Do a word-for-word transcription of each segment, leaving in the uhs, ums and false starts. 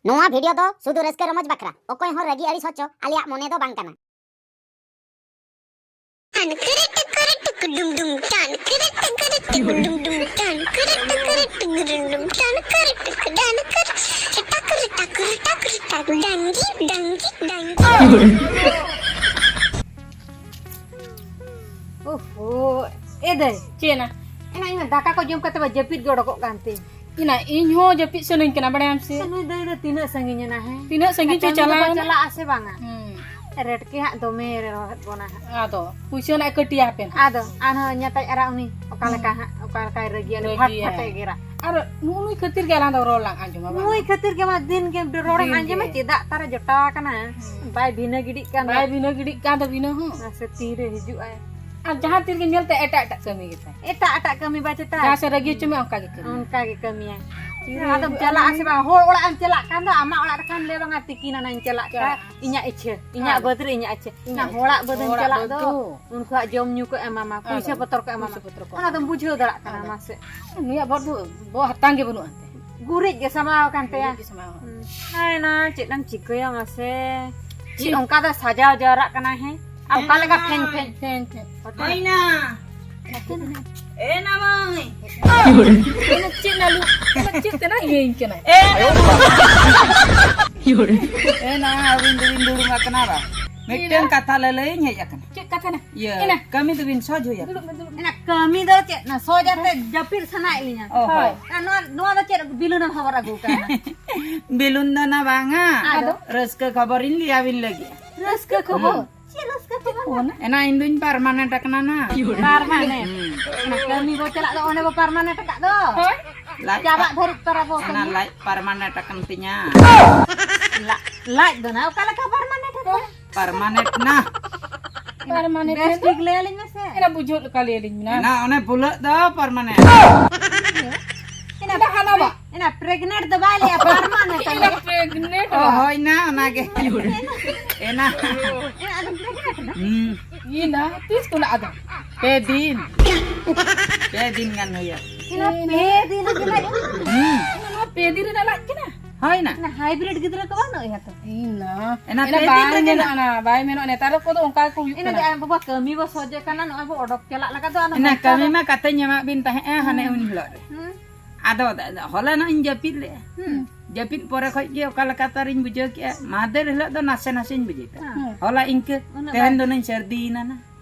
ᱱᱚᱣᱟ ᱵᱷᱤᱰᱤᱭᱳ ᱫᱚ ᱥᱩᱫᱷᱩ ᱨᱟᱹᱥᱠᱟᱹ ᱨᱚᱢᱚᱡᱽ ᱵᱟᱠᱷᱨᱟ, ᱚᱠᱚᱭ ᱦᱚᱸ ᱨᱟᱹᱜᱤ ᱟᱹᱲᱤᱥ ᱦᱚᱪᱚ ᱟᱞᱮᱭᱟᱜ ᱢᱚᱱᱮ ᱫᱚ ᱵᱟᱝ ᱠᱟᱱᱟ᱾ ᱴᱟᱱ ᱠᱤᱨᱤ ᱴᱤᱠᱤᱨᱤ ᱴᱤᱠᱤ ᱰᱩᱢ ᱰᱩᱢ, ᱴᱟᱱ ᱠᱤᱨᱤ ᱴᱤᱠᱤᱨᱤ ᱴᱤᱠᱤ ᱰᱩᱢ ᱰᱩᱢ, ᱴᱟᱱ ᱠᱤᱨᱤ ᱴᱤᱠᱤᱨᱤ ᱴᱤᱠᱤ ᱰᱩᱢ ᱰᱩᱢ, ᱴᱟᱱ ᱠᱤᱨᱤ ᱴᱤᱠᱤ ᱰᱟᱱ ᱠᱤᱨᱤ, ᱴᱟᱠ ᱨᱤ ᱴᱟᱠ ᱨᱤ ᱴᱟᱠ ᱨᱤ ᱴᱟᱠ, ᱰᱟᱝᱜᱤ ᱰᱟᱝᱜᱤ ᱰᱟᱝᱜᱤ᱾ ᱳᱦᱳ, ᱮ ᱫᱟᱹᱭ᱾ ᱪᱮᱫ ᱮᱱᱟ? ᱮᱱᱟ ᱤᱧ ᱢᱟ ᱫᱟᱠᱟ ᱠᱚ ᱡᱚᱢ ᱠᱟᱛᱮ ᱢᱟ ᱡᱟᱹᱯᱤᱫ ᱜᱮ ᱚᱰᱚᱠᱚᱜ ᱠᱟᱱ ᱛᱤᱧ᱾ ᱤᱧ ᱦᱚᱸ ᱡᱟᱹᱯᱤᱫ ᱥᱟᱱᱟᱧ ᱠᱟᱱᱟ, ᱵᱟᱲᱟᱭᱟᱢ ᱥᱮ᱾ ᱱᱩᱭ ᱫᱟᱹᱭ ᱫᱚ ᱛᱤᱱᱟᱹᱜ ᱥᱟᱺᱜᱤᱧ ᱮᱱᱟ, ᱦᱮᱸ? ᱛᱤᱱᱟᱹᱜ ᱥᱟᱺᱜᱤᱧ ᱪᱚ ᱠᱟᱹᱢᱤ ᱫᱚᱠᱚ ᱪᱟᱞᱟᱣ ᱮᱱᱟ᱾ ᱪᱟᱞᱟᱜ ᱟᱥᱮ ᱵᱟᱝᱟ? ᱦᱩᱸ᱾ ᱨᱮᱴᱠᱮ ᱦᱟᱸᱜ ᱫᱚᱢᱮ ᱨᱚᱦᱮᱫ ᱵᱚᱱᱟ ᱦᱟᱸᱜ᱾ ᱟᱫᱚ ᱯᱩᱭᱥᱟᱹ ᱱᱟᱜ ᱠᱟᱹᱴᱤᱭᱟ ᱦᱟᱯᱮ ᱱᱟᱜ᱾ ᱟᱫᱚ ᱟᱨᱦᱚᱸ ᱧᱮᱛᱟᱡ ᱟᱨᱟᱜ ᱩᱱᱤ ᱚᱠᱟ ᱞᱮᱠᱟ ᱦᱟᱸᱜ, ᱚᱠᱟ ᱞᱮᱠᱟᱭ ᱨᱟᱹᱜᱤᱭᱟ, ᱩᱱᱤ ᱯᱷᱟᱴ ᱨᱟᱹᱜᱤᱭᱟᱭ᱾ ᱯᱷᱟᱴᱮ ᱜᱮᱨᱟ᱾ ᱟᱨ ᱱᱩᱜᱼᱩ ᱱᱩᱭ ᱠᱷᱟᱹᱛᱤᱨ ᱜᱮ ᱟᱞᱟᱝ ᱫᱚ ᱨᱚᱲ ᱞᱟᱝ ᱟᱸᱡᱚᱢᱟ, ᱵᱟᱝ? ᱱᱩᱭ ᱠᱷᱟᱹᱛᱤᱨ ᱜᱮ ᱢᱟ ᱫᱤᱱ ᱜᱮ ᱨᱚᱲᱮᱢ ᱫᱤᱱ ᱟᱸᱡᱚᱢᱟ, ᱜᱮ᱾ ᱪᱮᱫᱟᱜ ᱛᱟᱨᱟ ᱡᱚᱴᱟᱣ ᱟᱠᱟᱱᱟ? ᱦᱩᱸ᱾ ᱵᱟᱭ ᱵᱷᱤᱱᱟᱹ ᱜᱤᱰᱤᱜ ᱠᱟᱱ ᱫᱚ᱾ ᱵᱟᱭ ᱵᱷᱤᱱᱟᱹ ᱜᱤᱰᱤᱜ ᱠᱟᱱ ᱫᱚ ᱵᱷᱤᱱᱟᱹ ᱦᱚᱸ᱾ ᱢᱟᱥᱮ ᱛᱤᱨᱮ ᱦᱤᱡᱩᱜ ᱟᱭ? ᱟᱨ ᱡᱟᱦᱟᱸ ᱛᱤᱨ ᱜᱮ ᱧᱮᱞ ᱛᱮ ᱮᱴᱟᱜ ᱮᱴᱟᱜ ᱠᱟᱹᱢᱤ ᱜᱮᱛᱟᱭ᱾ ᱮᱴᱟᱜ ᱮᱴᱟᱜ ᱠᱟᱹᱢᱤ ᱵᱟᱭ ᱪᱮᱛᱟ? ᱡᱟᱦᱟᱸ ᱥᱮᱫ ᱨᱟᱹᱜᱤ ᱦᱚᱪᱚ ᱢᱮᱭᱟ ᱚᱱᱠᱟ ᱜᱮ ᱠᱟᱹᱢᱤᱭᱟ᱾ ᱚᱱᱠᱟ ᱜᱮ ᱠᱟᱹᱢᱤᱭᱟᱭ᱾ ᱟᱫᱚᱢ ᱪᱟᱞᱟᱜ ᱟᱥᱮ ᱵᱟᱝ? ᱦᱚᱲ ᱚᱲᱟᱜ ᱮᱢ ᱪᱟᱞᱟᱜ ᱠᱷᱟᱱ ᱫᱚ ᱟᱢᱟᱜ ᱚᱲᱟᱜ ᱨᱮ ᱠᱷᱟᱱ ᱞᱟᱹᱭ ᱵᱟᱝᱟ ᱛᱤᱠᱤᱱ ᱟᱱᱟᱧ ᱪᱟᱞᱟᱜ ᱠᱷᱟᱱ ᱪᱟᱞᱟᱜ᱾ ᱤᱧᱟᱜ ᱤᱪᱪᱷᱟᱹ, ᱤᱧᱟᱜ ᱟᱫᱚ ᱵᱟᱹᱫᱽ ᱨᱮ ᱤᱧᱟᱜ ᱤᱪᱪᱷᱟᱹ᱾ ᱤᱧᱟᱜ ᱦᱚᱲᱟᱜ ᱵᱟᱹᱫᱽ ᱮᱢ ᱦᱚᱲᱟᱜ ᱪᱟᱞᱟᱜ ᱵᱟᱹᱫᱽ ᱫᱚ ᱫᱚ᱾ ᱩᱱᱠᱩᱣᱟᱜ ᱡᱚᱢ ᱧᱩ ᱠᱚ ᱮᱢᱟᱢᱟ, ᱯᱩᱭᱥᱟᱹ ᱟᱫᱚ ᱯᱚᱛᱚᱨ ᱠᱚ ᱮᱢᱟᱢᱟ᱾ ᱯᱩᱭᱥᱟᱹ ᱯᱚᱛᱨᱚ ᱠᱚ ᱚᱱᱟ ᱫᱚᱢ ᱮᱢᱟᱢᱟ᱾ ᱵᱩᱡᱷᱟᱹᱣ ᱫᱟᱲᱮᱭᱟᱜ ᱠᱟᱱᱟ ᱟᱫᱚ ᱢᱟᱥᱮ᱾ ᱱᱩᱭᱟᱜ ᱵᱚᱦᱚᱜ ᱫᱚ ᱵᱚᱦᱚᱜ ᱦᱟᱛᱟᱝ ᱜᱮ ᱵᱟᱹᱱᱩᱜᱼᱟ ᱮᱱᱛᱮ᱾ ᱜᱩᱨᱤᱡ ᱜᱮ ᱥᱟᱢᱟᱣ ᱟᱠᱟᱱ ᱛᱟᱭᱟ᱾ ᱜᱩᱨᱤᱡ ᱜᱮ ᱥᱟᱢᱟᱣ᱾ ᱦᱩᱸ᱾ ᱦᱟᱭ ᱱᱟ, ᱪᱮᱫ ᱮᱢ ᱪᱤᱠᱟᱹᱭᱟ ᱢᱟᱥᱮ? ᱪᱮᱫ ᱪᱮᱫ? ᱚᱱᱠᱟ ᱫᱚ ᱥᱟᱡᱟᱣ ᱡᱟᱣᱨᱟᱜ ᱠᱟᱱᱟ ᱦᱮᱸ? ᱟᱨ ᱚᱠᱟ ᱞᱮᱠᱟ ᱯᱷᱮᱱ ᱯᱷᱮᱱ? Fan fan. ᱦᱳᱭᱱᱟ᱾ ᱮ ᱱᱟ ᱢᱟᱹᱭ᱾ ᱮᱱᱟ ᱪᱮᱫ ᱱᱟᱞᱩ? ᱮᱱᱟ ᱪᱮᱫ ᱛᱮᱱᱟ ᱤᱭᱟᱹᱧ ᱠᱟᱱᱟ? ᱮ ᱱᱟ ᱢᱟᱹᱭ᱾ ᱮ ᱱᱟ, ᱟᱹᱵᱤᱱ ᱫᱚᱵᱤᱱ ᱫᱩᱲᱩᱵ ᱟᱠᱟᱱᱟ ᱵᱟ? ᱢᱤᱫᱴᱟᱝ ᱠᱟᱛᱷᱟ ᱞᱟᱹᱞᱟᱹᱭᱤᱧ ᱦᱮᱡ ᱟᱠᱟᱱᱟ᱾ ᱪᱮᱫ ᱠᱟᱛᱷᱟ ᱱᱟ? ᱤᱭᱟᱹ, ᱮᱱᱟ᱾ ᱠᱟᱹᱢᱤ ᱫᱚᱵᱤᱱ ᱥᱚᱡᱷ ᱦᱩᱭ ᱟᱠᱟᱱᱟ? ᱫᱩᱲᱩᱵ ᱢᱮ, ᱫᱩᱲᱩᱵ ᱢᱮ᱾ ᱮᱱᱟ ᱠᱟᱹᱢᱤ ᱫᱚ ᱪᱮᱫ ᱱᱟ? ᱥᱚᱡᱽ ᱟᱛᱮ ᱡᱟᱹᱯᱤᱫ ᱥᱟᱱᱟᱭᱮᱫ ᱞᱤᱧᱟ᱾ ᱚ, ᱦᱳᱭ᱾ ᱟᱨ ᱱᱚᱣᱟ, ᱱᱚᱣᱟ ᱫᱚ ᱪᱮᱫ ᱵᱤᱞᱩᱱ ᱮᱢ ᱦᱚᱵᱚᱨ ᱟᱹᱜᱩ ᱠᱟᱜᱼᱟ? ᱵᱤᱞᱩᱱ ᱫᱚ ᱱᱟ ᱵᱟᱝᱟ᱾ ᱟᱫᱚ? ᱨᱟᱹᱥᱠᱟᱹ ᱠᱷᱚᱵᱚᱨᱤᱧ ᱞᱟᱹᱭ ᱟᱹᱵᱤᱱ ᱞᱟᱹᱜᱤᱫ᱾ ᱨᱟᱹᱥᱠᱟᱹ ᱠᱷᱚᱵᱚᱨ? ᱦᱩᱸ᱾ ᱪᱮᱫ ᱨᱟᱹᱥᱠᱟᱹ ᱠᱷᱚᱵᱚᱨ? ᱮᱱᱟ ᱤᱧ ᱫᱩᱧ permanent ᱟᱠᱟᱱᱟ ᱱᱟ᱾ Permanent? ᱦᱩᱸ᱾ ᱚᱱᱟ ᱠᱟᱹᱢᱤ ᱵᱚ ᱪᱟᱞᱟᱜ ᱫᱚ, ᱚᱸᱰᱮ ᱵᱚ permanent ᱟᱠᱟᱫ ᱫᱚ᱾ ᱦᱳᱭ᱾ ᱞᱟᱡ ᱪᱟᱵᱟᱜ ᱫᱷᱟᱹᱨᱤᱡ ᱛᱚᱨᱟ ᱵᱚ ᱚᱱᱟ ᱠᱟᱹᱢᱤ᱾ ᱞᱟᱡ permanent ᱟᱠᱟᱱ ᱛᱤᱧᱟ᱾ ᱞᱟ-, ᱞᱟᱡ ᱫᱚ ᱱᱟ ᱚᱠᱟ ᱞᱮᱠᱟ permanent ᱟᱠᱟᱱᱟ? Permanent ᱱᱟ᱾ Permanent ᱵᱮᱥ ᱢᱮᱱᱫᱚ? ᱴᱷᱤᱠ ᱞᱟᱹᱭ ᱟᱹᱞᱤᱧ ᱢᱮᱥᱮ᱾ ᱮᱱᱟ ᱵᱩᱡᱷᱟᱹᱣ ᱞᱮᱠᱟ ᱞᱟᱹᱭ ᱟᱹᱞᱤᱧ ᱢᱮ ᱱᱟ᱾ ᱮᱱᱟ ᱚᱱᱮ ᱯᱷᱩᱞᱟᱹᱜ ᱫᱚ permanent᱾ ᱮᱱᱟ ᱮᱱᱟ ᱦᱟᱱᱟ ᱵᱟ᱾ ᱮᱱᱟ pregnant ᱫᱚ ᱵᱟᱭ ᱞᱟᱹᱭᱟ, permanent ᱮᱱᱟ ᱞᱟᱹᱭᱟ᱾ Pregnant ᱚ, ᱵᱟ᱾ ᱦᱳᱭ ᱱᱟ, ᱚᱱᱟᱜᱮ᱾ ᱮᱱᱟ᱾ ᱮᱱᱟ ᱟᱫᱚ pregnant ᱫᱚ? ᱦᱩᱸ᱾ ᱤᱱᱟ, ᱛᱤᱥ ᱠᱷᱚᱱᱟᱜ ᱟᱫᱚ? ᱯᱮ ᱫᱤᱱ᱾ ᱯᱮ ᱫᱤᱱ ᱜᱟᱱ ᱦᱩᱭᱩᱜᱼᱟ᱾ ᱮᱱᱟ ᱯᱮ ᱫᱤᱱ ᱨᱮᱜᱮ ᱞᱟᱡ? ᱦᱩᱸ᱾ ᱮᱱᱟ ᱱᱚᱣᱟ ᱯᱮ ᱫᱤᱱ ᱨᱮᱱᱟᱜ ᱞᱟᱡ ᱠᱟᱱᱟ? ᱦᱳᱭ ᱱᱟ᱾ ᱚᱱᱟ ᱦᱟᱭᱵᱨᱤᱰ ᱜᱤᱫᱽᱨᱟᱹ ᱠᱚ ᱵᱟᱹᱱᱩᱜ ᱮᱭᱟ ᱛᱚ? ᱤᱧ ᱱᱟ᱾ ᱮᱱᱟ ᱮᱱᱟ ᱯᱮ ᱫᱤᱱ ᱵᱟᱭ ᱨᱮᱜᱮ ᱢᱮᱱᱚᱜᱼᱟ ᱱᱟ᱾ ᱱᱟ, ᱵᱟᱭ ᱢᱮᱱᱚᱜᱼᱟ᱾ ᱱᱮᱛᱟᱨ ᱠᱚᱫᱚ ᱚᱱᱠᱟ ᱜᱮᱠᱚ ᱦᱩᱭᱩᱜ ᱮᱱᱟ ᱠᱟᱱᱟ᱾ ᱫᱚ ᱟᱭ ᱵᱟᱵᱟ ᱠᱟᱹᱢᱤ ᱵᱚ ᱥᱚᱡᱮ ᱠᱟᱱᱟ, ᱱᱚᱜᱼᱚᱭ ᱵᱚ ᱚᱰᱚᱠ ᱪᱟᱞᱟᱜ ᱞᱟᱜᱟ ᱫᱚ, ᱟᱨ ᱮᱱᱟ ᱱᱚᱝᱠᱟ ᱠᱟᱹᱢᱤ ᱫᱚ᱾ ᱢᱟ ᱠᱟᱛᱮᱧ ᱮᱢᱟᱜ ᱵᱤᱱ ᱛᱟᱦᱮᱸᱜᱼᱟ ᱦᱟᱱᱮ ᱩᱱ ᱦᱤᱞᱳᱜ ᱨᱮ᱾ ᱦᱩᱸ᱾ ᱟᱫᱚ ᱦᱚᱞᱟ ᱱᱚᱜ ᱤᱧ ᱡᱟᱹᱯᱤᱫ ᱞᱮᱜᱼᱟ᱾ ᱦᱩᱸ᱾ ᱡᱟᱹᱯᱤᱫ ᱯᱚᱨᱮ ᱠᱷᱚᱡ ᱜᱮ ᱚᱠᱟ ᱞᱮᱠᱟ ᱛᱟᱨᱤᱧ ᱵᱩᱡᱷᱟᱹᱣ ᱠᱮᱜᱼᱟ, ᱢᱟᱦᱫᱮᱨ ᱦᱤᱞᱳᱜ ᱫᱚ ᱱᱟᱥᱮ ᱱᱟᱥᱮᱧ ᱵᱩᱡᱷᱟᱹᱣ ᱠᱮᱜᱼᱟ᱾ ᱦᱩᱸ᱾ ᱦᱚᱞᱟ ᱤᱱᱠᱟᱹ, ᱩᱱᱟᱹᱜ ᱛᱮᱦᱮᱧ ᱵᱟᱭ ᱫᱚ ᱱᱟᱹᱧ ᱥᱟᱹᱨᱫᱤᱭᱮᱱᱟ ᱱᱟ᱾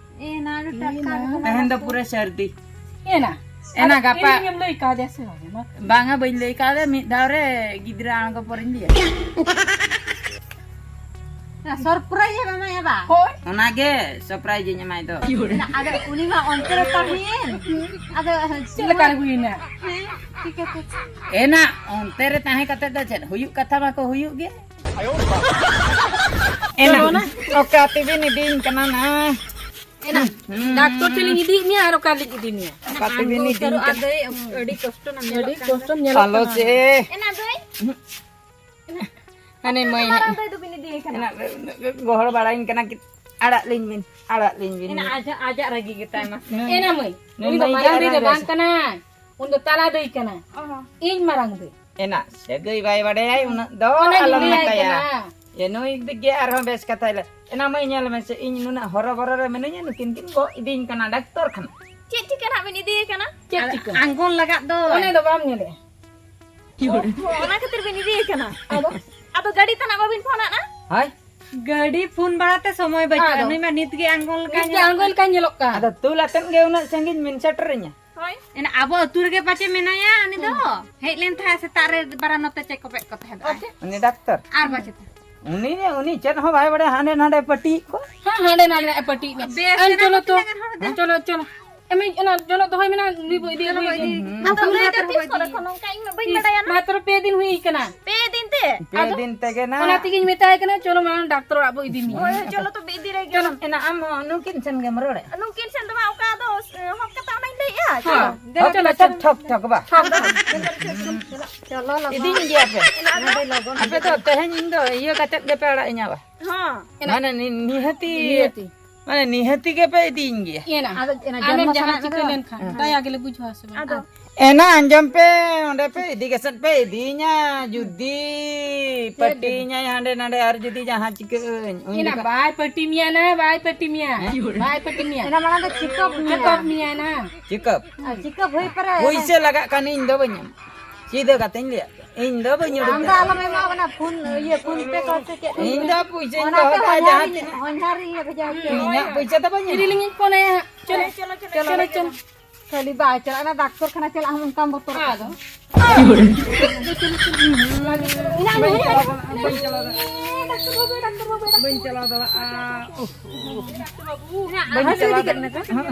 ᱮ, ᱱᱟ ᱫᱚ ᱴᱟᱴᱠᱟ ᱜᱮ ᱵᱚᱞᱚ ᱛᱮᱦᱮᱧ ᱫᱚ ᱠᱟᱱᱟ᱾ ᱯᱩᱨᱟᱹ ᱥᱟᱹᱨᱫᱤ᱾ ᱮᱱᱟ᱾ ᱮᱱᱟ ᱟᱫᱚ ᱜᱟᱯᱟ᱾ ᱤᱧ ᱮᱢ ᱞᱟᱹᱭ ᱠᱟᱣᱫᱮᱭᱟ ᱥᱮ ᱵᱟᱝ? ᱵᱟᱝᱟ, ᱵᱟᱹᱧ ᱞᱟᱹᱭ ᱠᱟᱣᱫᱮᱭᱟ᱾ ᱢᱤᱫ ᱫᱷᱟᱣ ᱨᱮ ᱜᱤᱫᱽᱨᱟᱹ ᱟᱬᱜᱚ ᱯᱚᱨᱮᱧ ᱞᱟᱹᱭᱟ᱾ ᱥᱚᱨᱯᱨᱟᱭᱤᱡᱽ ᱮᱢ ᱮᱢᱟᱭᱟ ᱵᱟ? ᱦᱳᱭ᱾ ᱚᱱᱟᱜᱮ ᱥᱚᱨᱯᱨᱟᱭᱤᱡᱽ ᱤᱧ ᱮᱢᱟᱭ ᱫᱚ᱾ ᱟᱫᱚ ᱩᱱᱤ ᱢᱟ ᱚᱱᱛᱮ ᱨᱮ ᱛᱟᱦᱮᱸᱭᱮᱱ᱾ ᱟᱫᱚ ᱪᱮᱫ ᱞᱮᱠᱟ ᱨᱮ ᱦᱩᱭᱱᱟ? ᱦᱮᱸ, ᱪᱤᱠᱟᱹᱛᱮ? ᱮᱱᱟ ᱚᱱᱛᱮ ᱨᱮ ᱛᱟᱦᱮᱸ ᱠᱟᱛᱮ ᱫᱚ ᱪᱮᱫ ᱦᱩᱭᱩᱜ ᱠᱟᱛᱷᱟ ᱢᱟᱠᱚ ᱦᱩᱭᱩᱜ ᱜᱮ᱾ ᱮᱱᱟ ᱪᱚᱞᱚ ᱱᱟ᱾ ᱚᱠᱟ ᱛᱮᱵᱤᱱ ᱤᱫᱤᱧ ᱠᱟᱱᱟ ᱱᱟ? ᱮᱱᱟ ᱦᱩᱸ᱾ ᱰᱟᱠᱛᱚᱨ ᱴᱷᱮᱱ ᱞᱤᱧ ᱤᱫᱤᱭᱮᱫ ᱢᱮᱭᱟ ᱟᱨ ᱚᱠᱟ ᱞᱤᱧ ᱤᱫᱤ ᱢᱮᱭᱟ? ᱚᱠᱟ ᱛᱮᱵᱤᱱ ᱤᱫᱤᱧ ᱠᱟᱱᱟ? ᱟᱹᱰᱤ ᱠᱚᱥᱴᱚ ᱧᱮᱞᱚᱜ ᱟᱹᱰᱤ ᱠᱟᱱᱟ᱾ ᱠᱚᱥᱴᱚᱢ ᱧᱮᱞᱚᱜ ᱟᱞᱚ ᱠᱟᱱᱟ᱾ ᱥᱮ᱾ ᱮᱱᱟ ᱫᱟᱹᱭ᱾ ᱦᱟᱱᱮ ᱢᱟᱹᱭ ᱢᱟᱨᱟᱝ ᱫᱟᱹᱭ ᱫᱚᱵᱤᱱ ᱤᱫᱤᱭᱮ ᱠᱟᱱᱟ? ᱮᱱᱟ ᱜᱚᱦᱚᱲ ᱵᱟᱲᱟᱧ ᱠᱟᱱᱟ ᱠᱤ, ᱟᱲᱟᱜ ᱞᱤᱧ ᱵᱤᱱ, ᱟᱲᱟᱜ ᱞᱤᱧ ᱵᱤᱱ᱾ ᱮᱱᱟ ᱟᱡᱟᱜ, ᱟᱡᱟᱜ ᱨᱟᱹᱜᱤ ᱜᱮᱛᱟᱭ ᱢᱟ᱾ ᱱᱩᱭ, ᱮᱱᱟ ᱢᱟᱹᱭ, ᱱᱩᱭ ᱩᱱᱤ ᱫᱚ ᱢᱟᱹᱭ ᱜᱮ ᱢᱟᱨᱟᱝ ᱫᱟᱹᱭ ᱟᱨᱦᱚᱸ ᱫᱚ ᱵᱟᱝ ᱵᱮᱥ᱾ ᱠᱟᱱᱟᱭ᱾ ᱩᱱᱤ ᱫᱚ ᱛᱟᱞᱟ ᱫᱟᱹᱭ ᱠᱟᱱᱟᱭ᱾ ᱚ᱾ ᱤᱧ ᱢᱟᱨᱟᱝ ᱫᱟᱹᱭ᱾ ᱮᱱᱟ ᱥᱟᱹᱜᱟᱹᱭ ᱵᱟᱭ ᱵᱟᱰᱟᱭᱟᱭ ᱩᱱᱟᱹᱜ ᱫᱚ ᱚᱱᱟᱧ ᱟᱞᱚᱢ ᱞᱟᱹᱭᱟᱭ ᱢᱮᱛᱟᱭᱟ᱾ ᱠᱟᱱᱟ᱾ ᱮ ᱱᱩᱭ ᱜᱮ ᱟᱨᱦᱚᱸ ᱵᱮᱥ ᱠᱟᱛᱷᱟᱭ ᱞᱟᱹᱭ᱾ ᱮᱱᱟ ᱢᱟᱹᱭ ᱧᱮᱞ ᱢᱮᱥᱮ, ᱤᱧ ᱱᱩᱱᱟᱹᱜ ᱦᱚᱨᱚᱵᱚᱨᱚ ᱨᱮ ᱢᱤᱱᱟᱹᱧᱟ, ᱱᱩᱠᱤᱱ ᱠᱤᱱ ᱜᱚᱜ ᱤᱫᱤᱧ ᱠᱟᱱᱟ ᱰᱟᱠᱛᱚᱨ ᱠᱷᱟᱱᱟ᱾ ᱪᱮᱫ ᱪᱤᱠᱟᱹ ᱱᱟᱜ ᱵᱤᱱ ᱤᱫᱤᱭᱮ ᱠᱟᱱᱟ? ᱪᱮᱫ ᱟᱫᱚ ᱪᱤᱠᱟᱹ? ᱟᱬᱜᱚᱱ ᱞᱟᱜᱟᱜ ᱫᱚ᱾ ᱚᱱᱮ ᱫᱚ ᱵᱟᱢ ᱧᱮᱞᱮᱜᱼᱟ? ᱚ, ᱚᱱᱟ ᱠᱷᱟᱹᱛᱤᱨ ᱵᱤᱱ ᱤᱫᱤᱭᱮ ᱠᱟᱱᱟ? ᱟᱫᱚ? ᱟᱫᱚ ᱜᱟᱹᱰᱤ ᱛᱟᱱᱟᱜ ᱵᱟᱵᱤᱱ ᱯᱷᱳᱱ ᱟᱫᱼᱟ? ᱦᱳᱭ᱾ ᱜᱟᱹᱰᱤ ᱯᱷᱳᱱ ᱵᱟᱲᱟᱛᱮ ᱥᱚᱢᱚᱭ ᱵᱟᱹᱪᱩᱜᱼᱟ᱾ ᱟᱫᱚ? ᱱᱩᱭ ᱢᱟ ᱱᱤᱛ ᱜᱮ ᱟᱬᱜᱚᱱ ᱞᱮᱠᱟ ᱱᱤᱛ ᱜᱮ ᱧᱮᱞᱚᱜ ᱟᱬᱜᱚ ᱠᱟᱱᱟ᱾ ᱞᱮᱠᱟ ᱧᱮᱞᱚᱜ ᱠᱟᱱᱟ᱾ ᱟᱫᱚ ᱛᱩᱞ ᱟᱛᱮᱫ ᱜᱮ ᱩᱱᱟᱹᱜ ᱥᱟᱺᱜᱤᱧ ᱵᱤᱱ ᱥᱮᱴᱮᱨᱤᱧᱟ? ᱦᱳᱭ᱾ ᱮᱱᱟ ᱟᱵᱚ ᱟᱹᱛᱩ ᱨᱮᱜᱮ ᱯᱟᱪᱮ ᱢᱮᱱᱟᱭᱟ ᱩᱱᱤ ᱫᱚ᱾ ᱦᱩᱸ᱾ ᱦᱮᱡ ᱞᱮᱱ ᱛᱟᱦᱮᱸᱫ ᱥᱮᱛᱟᱜ ᱨᱮ ᱵᱟᱨᱟ ᱱᱚᱛᱮ ᱪᱮᱫ ᱠᱚ ᱯᱮᱫ ᱠᱚ ᱛᱟᱦᱮᱸ ᱫᱚ᱾ ᱟᱪᱪᱷᱟ᱾ ᱩᱱᱤ ᱰᱟᱠᱛᱚᱨ? ᱟᱨ ᱵᱟᱪᱮ ᱛᱟᱦᱮᱸᱫ᱾ ᱩᱱᱤ ᱜᱮ, ᱩᱱᱤ ᱪᱮᱫ ᱦᱚᱸ ᱵᱟᱭ ᱵᱟᱲᱟᱭᱟ, ᱦᱟᱸᱰᱮ ᱱᱟᱰᱮ ᱯᱟᱹᱴᱤᱭᱮᱫ ᱠᱚᱣᱟ᱾ ᱦᱮᱸ, ᱦᱟᱸᱰᱮ ᱱᱟᱰᱮ ᱯᱟᱹᱴᱤᱭᱮᱫ ᱢᱮ᱾ ᱵᱮᱥ ᱟᱨ ᱮᱱᱟ ᱪᱚᱞᱚ ᱠᱚ ᱛᱚ, ᱛᱤᱱᱟᱹᱜ ᱜᱟᱱ ᱦᱚᱲ ᱫᱚ᱾ ᱦᱮᱸ? ᱪᱚᱞᱚ, ᱪᱚᱞᱚ᱾ ᱮᱢᱟᱹᱧ ᱚᱱᱟ ᱡᱚᱱᱚᱜ ᱫᱚᱦᱚᱭ ᱢᱮ ᱱᱟ, ᱱᱩᱭ ᱵᱚ ᱤᱫᱤ ᱪᱚᱞᱚ ᱟᱹᱜᱩᱭ ᱵᱚ ᱜᱮ᱾ ᱤᱫᱤ᱾ ᱦᱩᱸ᱾ ᱟᱫᱚ ᱛᱤᱥ ᱠᱷᱚᱱ ᱮ ᱠᱷᱚᱱᱚᱜ ᱠᱟᱜ? ᱤᱧ ᱢᱟ ᱵᱟᱹᱧ ᱤᱥ, ᱵᱟᱰᱟᱭᱟ ᱱᱟ᱾ ᱢᱟᱛᱨᱚ ᱯᱮ ᱫᱤᱱ ᱦᱩᱭ ᱠᱟᱱᱟ᱾ ᱯᱮ ᱫᱤᱱ ᱛᱮ? ᱯᱮ ᱟᱫᱚ ᱫᱤᱱ ᱛᱮᱜᱮ ᱱᱟ᱾ ᱚᱱᱟ ᱛᱮᱜᱤᱧ ᱢᱮᱛᱟᱭ ᱠᱟᱱᱟ, ᱪᱚᱞᱚ ᱢᱟᱲᱟᱝ ᱰᱟᱠᱛᱚᱨ ᱚᱲᱟᱜ ᱵᱚ ᱤᱫᱤ ᱢᱮᱭᱟ᱾ ᱦᱳᱭ, ᱦᱳᱭ, ᱪᱚᱞᱚ ᱛᱚᱵᱮ ᱤᱫᱤ ᱨᱮᱜᱮ᱾ ᱪᱚᱞᱚ᱾ ᱮᱱᱟ ᱟᱢ ᱦᱚᱸ ᱱᱩᱠᱤᱱ ᱥᱮᱱ ᱜᱮᱢ ᱨᱚᱲᱮᱫ? ᱱᱩᱠᱤᱱ ᱥᱮᱱ ᱫᱚ ᱵᱟᱝ, ᱚᱠᱟ ᱫᱚ, ᱮ, ᱦᱚᱸ ᱠᱟᱛᱷᱟ ᱚᱱᱟᱧ ᱞᱟᱹᱭᱮᱫᱼᱟ᱾ ᱦᱚᱸ᱾ ᱪᱚᱞᱚ᱾ ᱫᱮᱞᱟ, ᱴᱷᱚᱠ, ᱪᱚᱞᱚ᱾ ᱴᱷᱚᱠ, ᱴᱷᱚᱠ, ᱵᱟ᱾ ᱴᱷᱚᱠ, ᱴᱷᱚᱠ᱾ ᱪᱚᱞᱚ, ᱞᱚᱜᱚᱱ᱾ ᱤᱫᱤᱧ ᱜᱮᱭᱟ ᱯᱮ᱾ ᱮᱱᱟ ᱫᱚ ᱟᱯᱮ ᱫᱚ ᱛᱮᱦᱮᱧ ᱤᱧ ᱫᱚ ᱤᱭᱟᱹ ᱠᱟᱛᱮᱫ ᱜᱮᱯᱮ ᱟᱲᱟᱜ ᱤᱧᱟ ᱵᱟ᱾ ᱦᱚᱸ᱾ ᱢᱟᱱᱮ ᱱᱤ-, ᱱᱤᱦᱟᱹᱛᱤ, ᱱᱤᱦᱟᱹᱛᱤ᱾ ᱢᱟᱱᱮ ᱱᱤᱦᱟᱹᱛᱤ ᱜᱮᱯᱮ ᱤᱫᱤᱭᱤᱧ ᱜᱮᱭᱟ᱾ ᱮᱱᱟ᱾ ᱟᱫᱚ ᱮᱱᱟ ᱟᱢᱮᱢ ᱡᱚᱱᱢᱚ ᱡᱟᱦᱟᱸ ᱥᱟᱱᱟᱭᱮᱫ ᱪᱤᱠᱟᱹ ᱢᱮᱫᱚ? ᱞᱮᱱᱠᱷᱟᱱ, ᱦᱮᱸ᱾ ᱫᱟᱭᱟ ᱜᱮᱞᱮ ᱵᱩᱡᱷᱟᱹᱣᱟ ᱥᱮ ᱵᱟᱝ? ᱟᱫᱚ ᱮᱱᱟ, ᱟᱸᱡᱚᱢ ᱯᱮ, ᱚᱸᱰᱮ ᱯᱮ ᱤᱫᱤ ᱜᱮᱥᱮᱫ ᱯᱮ ᱤᱫᱤᱭᱤᱧᱟ, ᱡᱩᱫᱤ ᱪᱮᱫ? ᱯᱟᱹᱴᱤᱭᱤᱧᱟᱭ ᱦᱟᱸᱰᱮ ᱱᱟᱰᱮ ᱟᱨ ᱡᱩᱫᱤ ᱡᱟᱦᱟᱸ ᱪᱤᱠᱟᱹᱜ ᱟᱹᱧ, ᱩᱱ ᱮᱱᱟ ᱡᱚᱠᱷᱟᱜ ᱵᱟᱭ ᱯᱟᱹᱴᱤ ᱢᱮᱭᱟ ᱱᱟ, ᱵᱟᱭ ᱯᱟᱹᱴᱤ ᱢᱮᱭᱟ᱾ ᱦᱮᱸ? ᱵᱟᱭ ᱯᱟᱹᱴᱤ ᱢᱮᱭᱟ᱾ ᱮᱱᱟ ᱢᱟᱲᱟᱝ ᱫᱚ ᱪᱮᱠᱟᱯ ᱢᱮᱭᱟ᱾ ᱪᱮᱠᱟᱯ ᱢᱮᱭᱟ ᱱᱟ᱾ ᱪᱮᱠᱟᱯ? ᱟᱨ ᱪᱮᱠᱟᱯ ᱦᱩᱭ ᱯᱚᱨᱮ ᱯᱩᱭᱥᱟᱹ ᱞᱟᱜᱟᱜ ᱠᱷᱟᱱ ᱤᱧ ᱫᱚ ᱵᱟᱹᱧ ᱮᱢᱟ᱾ ᱥᱤᱫᱷᱟᱹ ᱠᱟᱛᱮᱧ ᱞᱟᱹᱭᱟᱫ ᱯᱮᱭᱟ, ᱤᱧ ᱫᱚ ᱵᱟᱹᱧ ᱟᱢ ᱩᱰᱩᱠ ᱫᱚ ᱫᱟᱲᱮᱭᱟᱜᱼᱟ᱾ ᱟᱞᱚᱢ ᱮᱢᱟ ᱠᱟᱱᱟ, ᱯᱷᱳᱱ, ᱤᱭᱟᱹ, ᱯᱷᱳᱱ ᱯᱮ ᱠᱚ ᱥᱮ ᱪᱮᱫ? ᱤᱧ ᱫᱚ ᱯᱩᱭᱥᱟᱹᱧ ᱚᱱᱟᱛᱮ ᱫᱚᱦᱚ ᱠᱟᱜᱼᱟ ᱦᱚᱧᱦᱟᱨ ᱡᱟᱦᱟᱸ ᱤᱧ, ᱛᱤᱱᱟᱹᱜ᱾ ᱦᱚᱧᱦᱟᱨ ᱤᱧ ᱞᱮ ᱵᱷᱮᱡᱟ ᱦᱚᱪᱚᱭᱟ᱾ ᱤᱧᱟᱹᱜ ᱯᱩᱭᱥᱟᱹ ᱫᱚ ᱵᱟᱹᱧ ᱮᱢᱟ᱾ ᱠᱤᱨᱤᱧ ᱤᱧ ᱯᱷᱳᱱ ᱟᱭᱟ ᱦᱟᱸᱜ᱾ ᱪᱚᱞᱚ, ᱦᱮᱸ, ᱪᱚᱞᱚ, ᱪᱚᱞᱚ, ᱪᱚᱞᱚ᱾ ᱪᱚᱞᱚ᱾ ᱠᱷᱟᱹᱞᱤ ᱵᱟᱭ ᱪᱟᱞᱟᱜ ᱠᱟᱱᱟ, ᱰᱟᱠᱛᱚᱨ ᱠᱷᱟᱱᱟ ᱪᱟᱞᱟᱜ ᱟᱢ ᱚᱱᱠᱟᱢ ᱵᱚᱛᱚᱨᱚᱜ ᱟᱫᱚ᱾ ᱠᱟᱱᱟ᱾ ᱤᱱᱟᱹ ᱟᱢ ᱵᱟᱹᱧ ᱪᱟᱞᱟᱜ ᱠᱟᱱᱟ, ᱵᱟᱹᱧ ᱪᱟᱞᱟᱜ ᱠᱟᱱᱟ᱾ ᱰᱟᱠᱛᱚᱨ ᱵᱟᱹᱵᱩ, ᱰᱟᱠᱛᱚᱨ ᱵᱟᱹᱵᱩ, ᱰᱟᱠᱛᱚᱨ ᱵᱟᱹᱵᱩ᱾ ᱵᱟᱹᱧ ᱪᱟᱞᱟᱣ ᱫᱟᱲᱮᱭᱟᱜᱼᱟ᱾ ᱩᱦ, ᱩᱦ, ᱩᱦ᱾ ᱰᱟᱠᱛᱚᱨ ᱵᱟᱹᱵᱩ᱾ ᱵᱟᱹᱧ ᱪᱟᱞᱟᱣ ᱫᱟᱲᱮᱭᱟᱜ ᱠᱟᱱᱟ᱾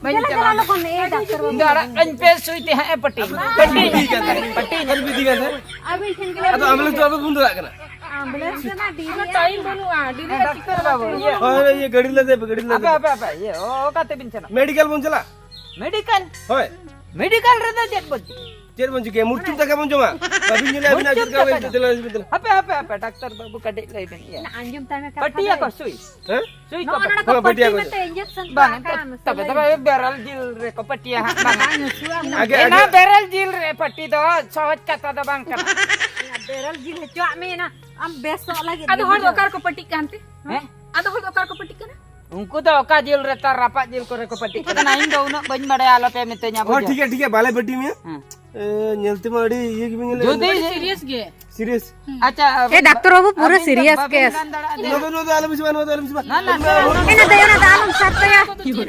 ᱵᱟᱹᱧ ᱫᱮᱞᱟ, ᱪᱟᱞᱟᱣ ᱫᱮᱞᱟ, ᱞᱚᱜᱚᱱ, ᱮ, ᱰᱟᱠᱛᱚᱨ ᱵᱟᱹᱵᱩ᱾ ᱤᱧ ᱫᱚ ᱟᱲᱟᱜ ᱠᱟᱹᱧ ᱯᱮ ᱥᱩᱭ ᱛᱮ ᱦᱟᱸᱜ ᱮ ᱯᱟᱹᱴᱤ᱾ ᱯᱟᱹᱴᱤ᱾ ᱟᱹᱰᱤ ᱵᱤᱫᱤ ᱜᱟᱱ ᱨᱮ᱾ ᱟᱹᱵᱤᱱ ᱴᱷᱮᱱ ᱜᱮᱞᱮ ᱟᱫᱚ ambulance ᱫᱚ ᱵᱟᱵᱚᱱ ᱫᱟᱲᱮᱭᱟᱜ ᱠᱟᱱᱟ᱾ Ambulance ᱨᱮᱱᱟᱜ delay ᱴᱟᱭᱤᱢ ᱵᱟᱹᱱᱩᱜᱼᱟ, delay ᱦᱮᱸ, ᱰᱟᱠᱛᱚᱨ ᱵᱟᱹᱵᱩ, ᱤᱭᱟᱹ᱾ ᱦᱳᱭ, ᱦᱳᱭ, ᱤᱭᱟᱹ ᱜᱟᱹᱰᱤ ᱞᱮ ᱫᱮ, ᱜᱟᱹᱰᱤ ᱞᱮ ᱟᱯᱮ, ᱫᱮ᱾ ᱟᱯᱮ, ᱟᱯᱮ, ᱤᱭᱟᱹ, ᱚ, ᱚᱠᱟᱛᱮ ᱵᱤᱱ ᱥᱮᱱᱚᱜ? ᱢᱮᱰᱤᱠᱮᱞ ᱵᱚᱱ ᱪᱟᱞᱟᱜ᱾ ᱢᱮᱰᱤᱠᱮᱞ? ᱦᱳᱭ᱾ ᱢᱮᱰᱤᱠᱮᱞ ᱨᱮᱫᱚ ᱪᱮᱫ ᱵᱚᱱ ᱪᱤᱠᱟᱹᱭᱟ? ᱪᱮᱫ ᱵᱚᱱ ᱪᱤᱠᱟᱹᱭᱟ? ᱢᱩᱨᱪᱩᱯ ᱫᱟᱠᱟ ᱵᱚᱱ ᱡᱚᱢᱟ? ᱵᱟᱹᱵᱤᱱ ᱧᱮᱞᱟ, ᱟᱹᱵᱤᱱᱟᱜ ᱢᱩᱨᱪᱩᱯ ᱪᱮᱫ ᱞᱮᱠᱟ ᱫᱟᱠᱟ ᱦᱩᱭ ᱡᱚᱢ᱾ ᱠᱟᱱᱟ? ᱦᱟᱯᱮ, ᱦᱟᱯᱮ, ᱦᱟᱯᱮ, ᱰᱟᱠᱛᱟᱨ ᱵᱟᱹᱵᱩ ᱠᱟᱹᱴᱤᱡ ᱞᱟᱹᱭ ᱵᱤᱱ, ᱤᱭᱟᱹ᱾ ᱚᱱᱟ ᱟᱸᱡᱚᱢ ᱛᱟᱭ ᱢᱮ ᱠᱟᱛᱷᱟ ᱯᱟᱹᱴᱤᱭᱟ ᱫᱚ᱾ ᱠᱚ ᱥᱩᱭ? ᱦᱮᱸ? ᱥᱩᱭ ᱠᱚ ᱱᱚᱜᱼᱚ ᱯᱟᱹᱴᱤ? ᱱᱚᱰᱮ ᱠᱚ ᱦᱳᱭ, ᱯᱟᱹᱴᱤᱭᱟ ᱯᱟᱹᱴᱤ ᱠᱚ᱾ ᱢᱮᱱᱛᱮ injection ᱵᱟᱝ, ᱠᱟᱜ ᱠᱟᱱ ᱛᱚᱵᱮ, ᱥᱮ ᱛᱚᱵᱮ ᱞᱟᱹᱭ ᱵᱮᱨᱮᱞ ᱡᱤᱞ ᱨᱮᱠᱚ ᱯᱟᱹᱴᱤᱭᱟ ᱦᱟᱸᱜ, ᱵᱟᱝ᱾ ᱵᱟᱝ ᱦᱟᱹᱥᱩᱣᱟ ᱢᱟ᱾ ᱟᱜᱮ, ᱮᱱᱟ ᱟᱜᱮ᱾ ᱵᱮᱨᱮᱞ ᱡᱤᱞ ᱨᱮ ᱯᱟᱹᱴᱤ ᱫᱚ ᱥᱚᱦᱚᱡ ᱠᱟᱛᱷᱟ ᱫᱚ ᱵᱟᱝ ᱠᱟᱱᱟ᱾ ᱵᱮᱨᱮᱞ ᱡᱤᱞ ᱦᱚᱪᱚᱣᱟᱜ ᱢᱮ, ᱮᱱᱟ ᱟᱢ ᱵᱮᱥᱚᱜ ᱞᱟᱹᱜᱤᱫ ᱟᱫᱚ ᱦᱚᱲ ᱫᱚ ᱵᱩᱡᱷᱟᱹᱣ᱾ ᱚᱠᱟ ᱨᱮᱠᱚ ᱯᱟᱹᱴᱤᱜ ᱠᱟᱱᱛᱮ? ᱦᱮᱸ? ᱟᱫᱚ ᱦᱚᱲ ᱫᱚ ᱚᱠᱟ ᱨᱮᱠᱚ ᱯᱟᱹᱴᱤᱜ ᱠᱟᱱᱟ? ᱩᱱᱠᱩ ᱫᱚ ᱚᱠᱟ ᱡᱤᱞ ᱨᱮ ᱛᱟᱨ ᱨᱟᱯᱟᱜ ᱡᱤᱞ ᱠᱚᱨᱮ ᱠᱚ ᱯᱟᱹᱴᱤᱜ ᱠᱟᱱᱟ, ᱤᱧ ᱫᱚ ᱩᱱᱟᱹᱜ ᱵᱟᱹᱧ ᱵᱟᱲᱟᱭᱟ, ᱟᱞᱚᱯᱮ ᱢᱤᱛᱟᱹᱧᱟ, ᱚ, ᱵᱩᱡᱷᱟᱹᱣ? ᱴᱷᱤᱠ ᱜᱮᱭᱟ, ᱵᱟᱞᱮ ᱯᱟᱹᱴᱤ ᱢᱮᱭᱟ᱾ ᱦᱮᱸ᱾ ᱮ, ᱧᱮᱞ ᱛᱮᱢᱟ ᱟᱹᱰᱤ ᱤᱭᱟᱹ ᱜᱮᱵᱤᱱ ᱧᱮᱞᱮᱫ ᱡᱩᱫᱤ ᱠᱟᱱᱟ᱾ ᱟᱹᱰᱤ serious ᱜᱮ᱾ Serious᱾ ᱦᱩᱸ᱾ ᱟᱪᱪᱷᱟ, ᱮ, ᱟᱹᱵᱤᱱ ᱰᱟᱠᱛᱚᱨ ᱵᱟᱹᱵᱩ, ᱯᱩᱨᱟᱹ ᱟᱹᱵᱤᱱ ᱫᱚ serious ᱵᱟᱹᱵᱤᱱ case᱾ ᱜᱟᱱ ᱫᱟᱲᱮᱭᱟᱜᱼᱟ, ᱱᱚᱣᱟ ᱫᱚ, ᱱᱚᱣᱟ ᱫᱚ ᱟᱞᱚ ᱵᱤᱥᱤ ᱵᱟᱝ, ᱱᱚᱣᱟ ᱫᱚ ᱟᱞᱚ ᱵᱤᱥᱤ ᱵᱟᱝ᱾ ᱱᱟ, ᱱᱟ, ᱱᱟ, ᱱᱟ᱾ ᱮ, ᱱᱟ ᱫᱚ, ᱚᱱᱟ ᱫᱚ ᱟᱞᱚᱢ ᱥᱟᱵ ᱛᱟᱭᱟ᱾ ᱤᱧ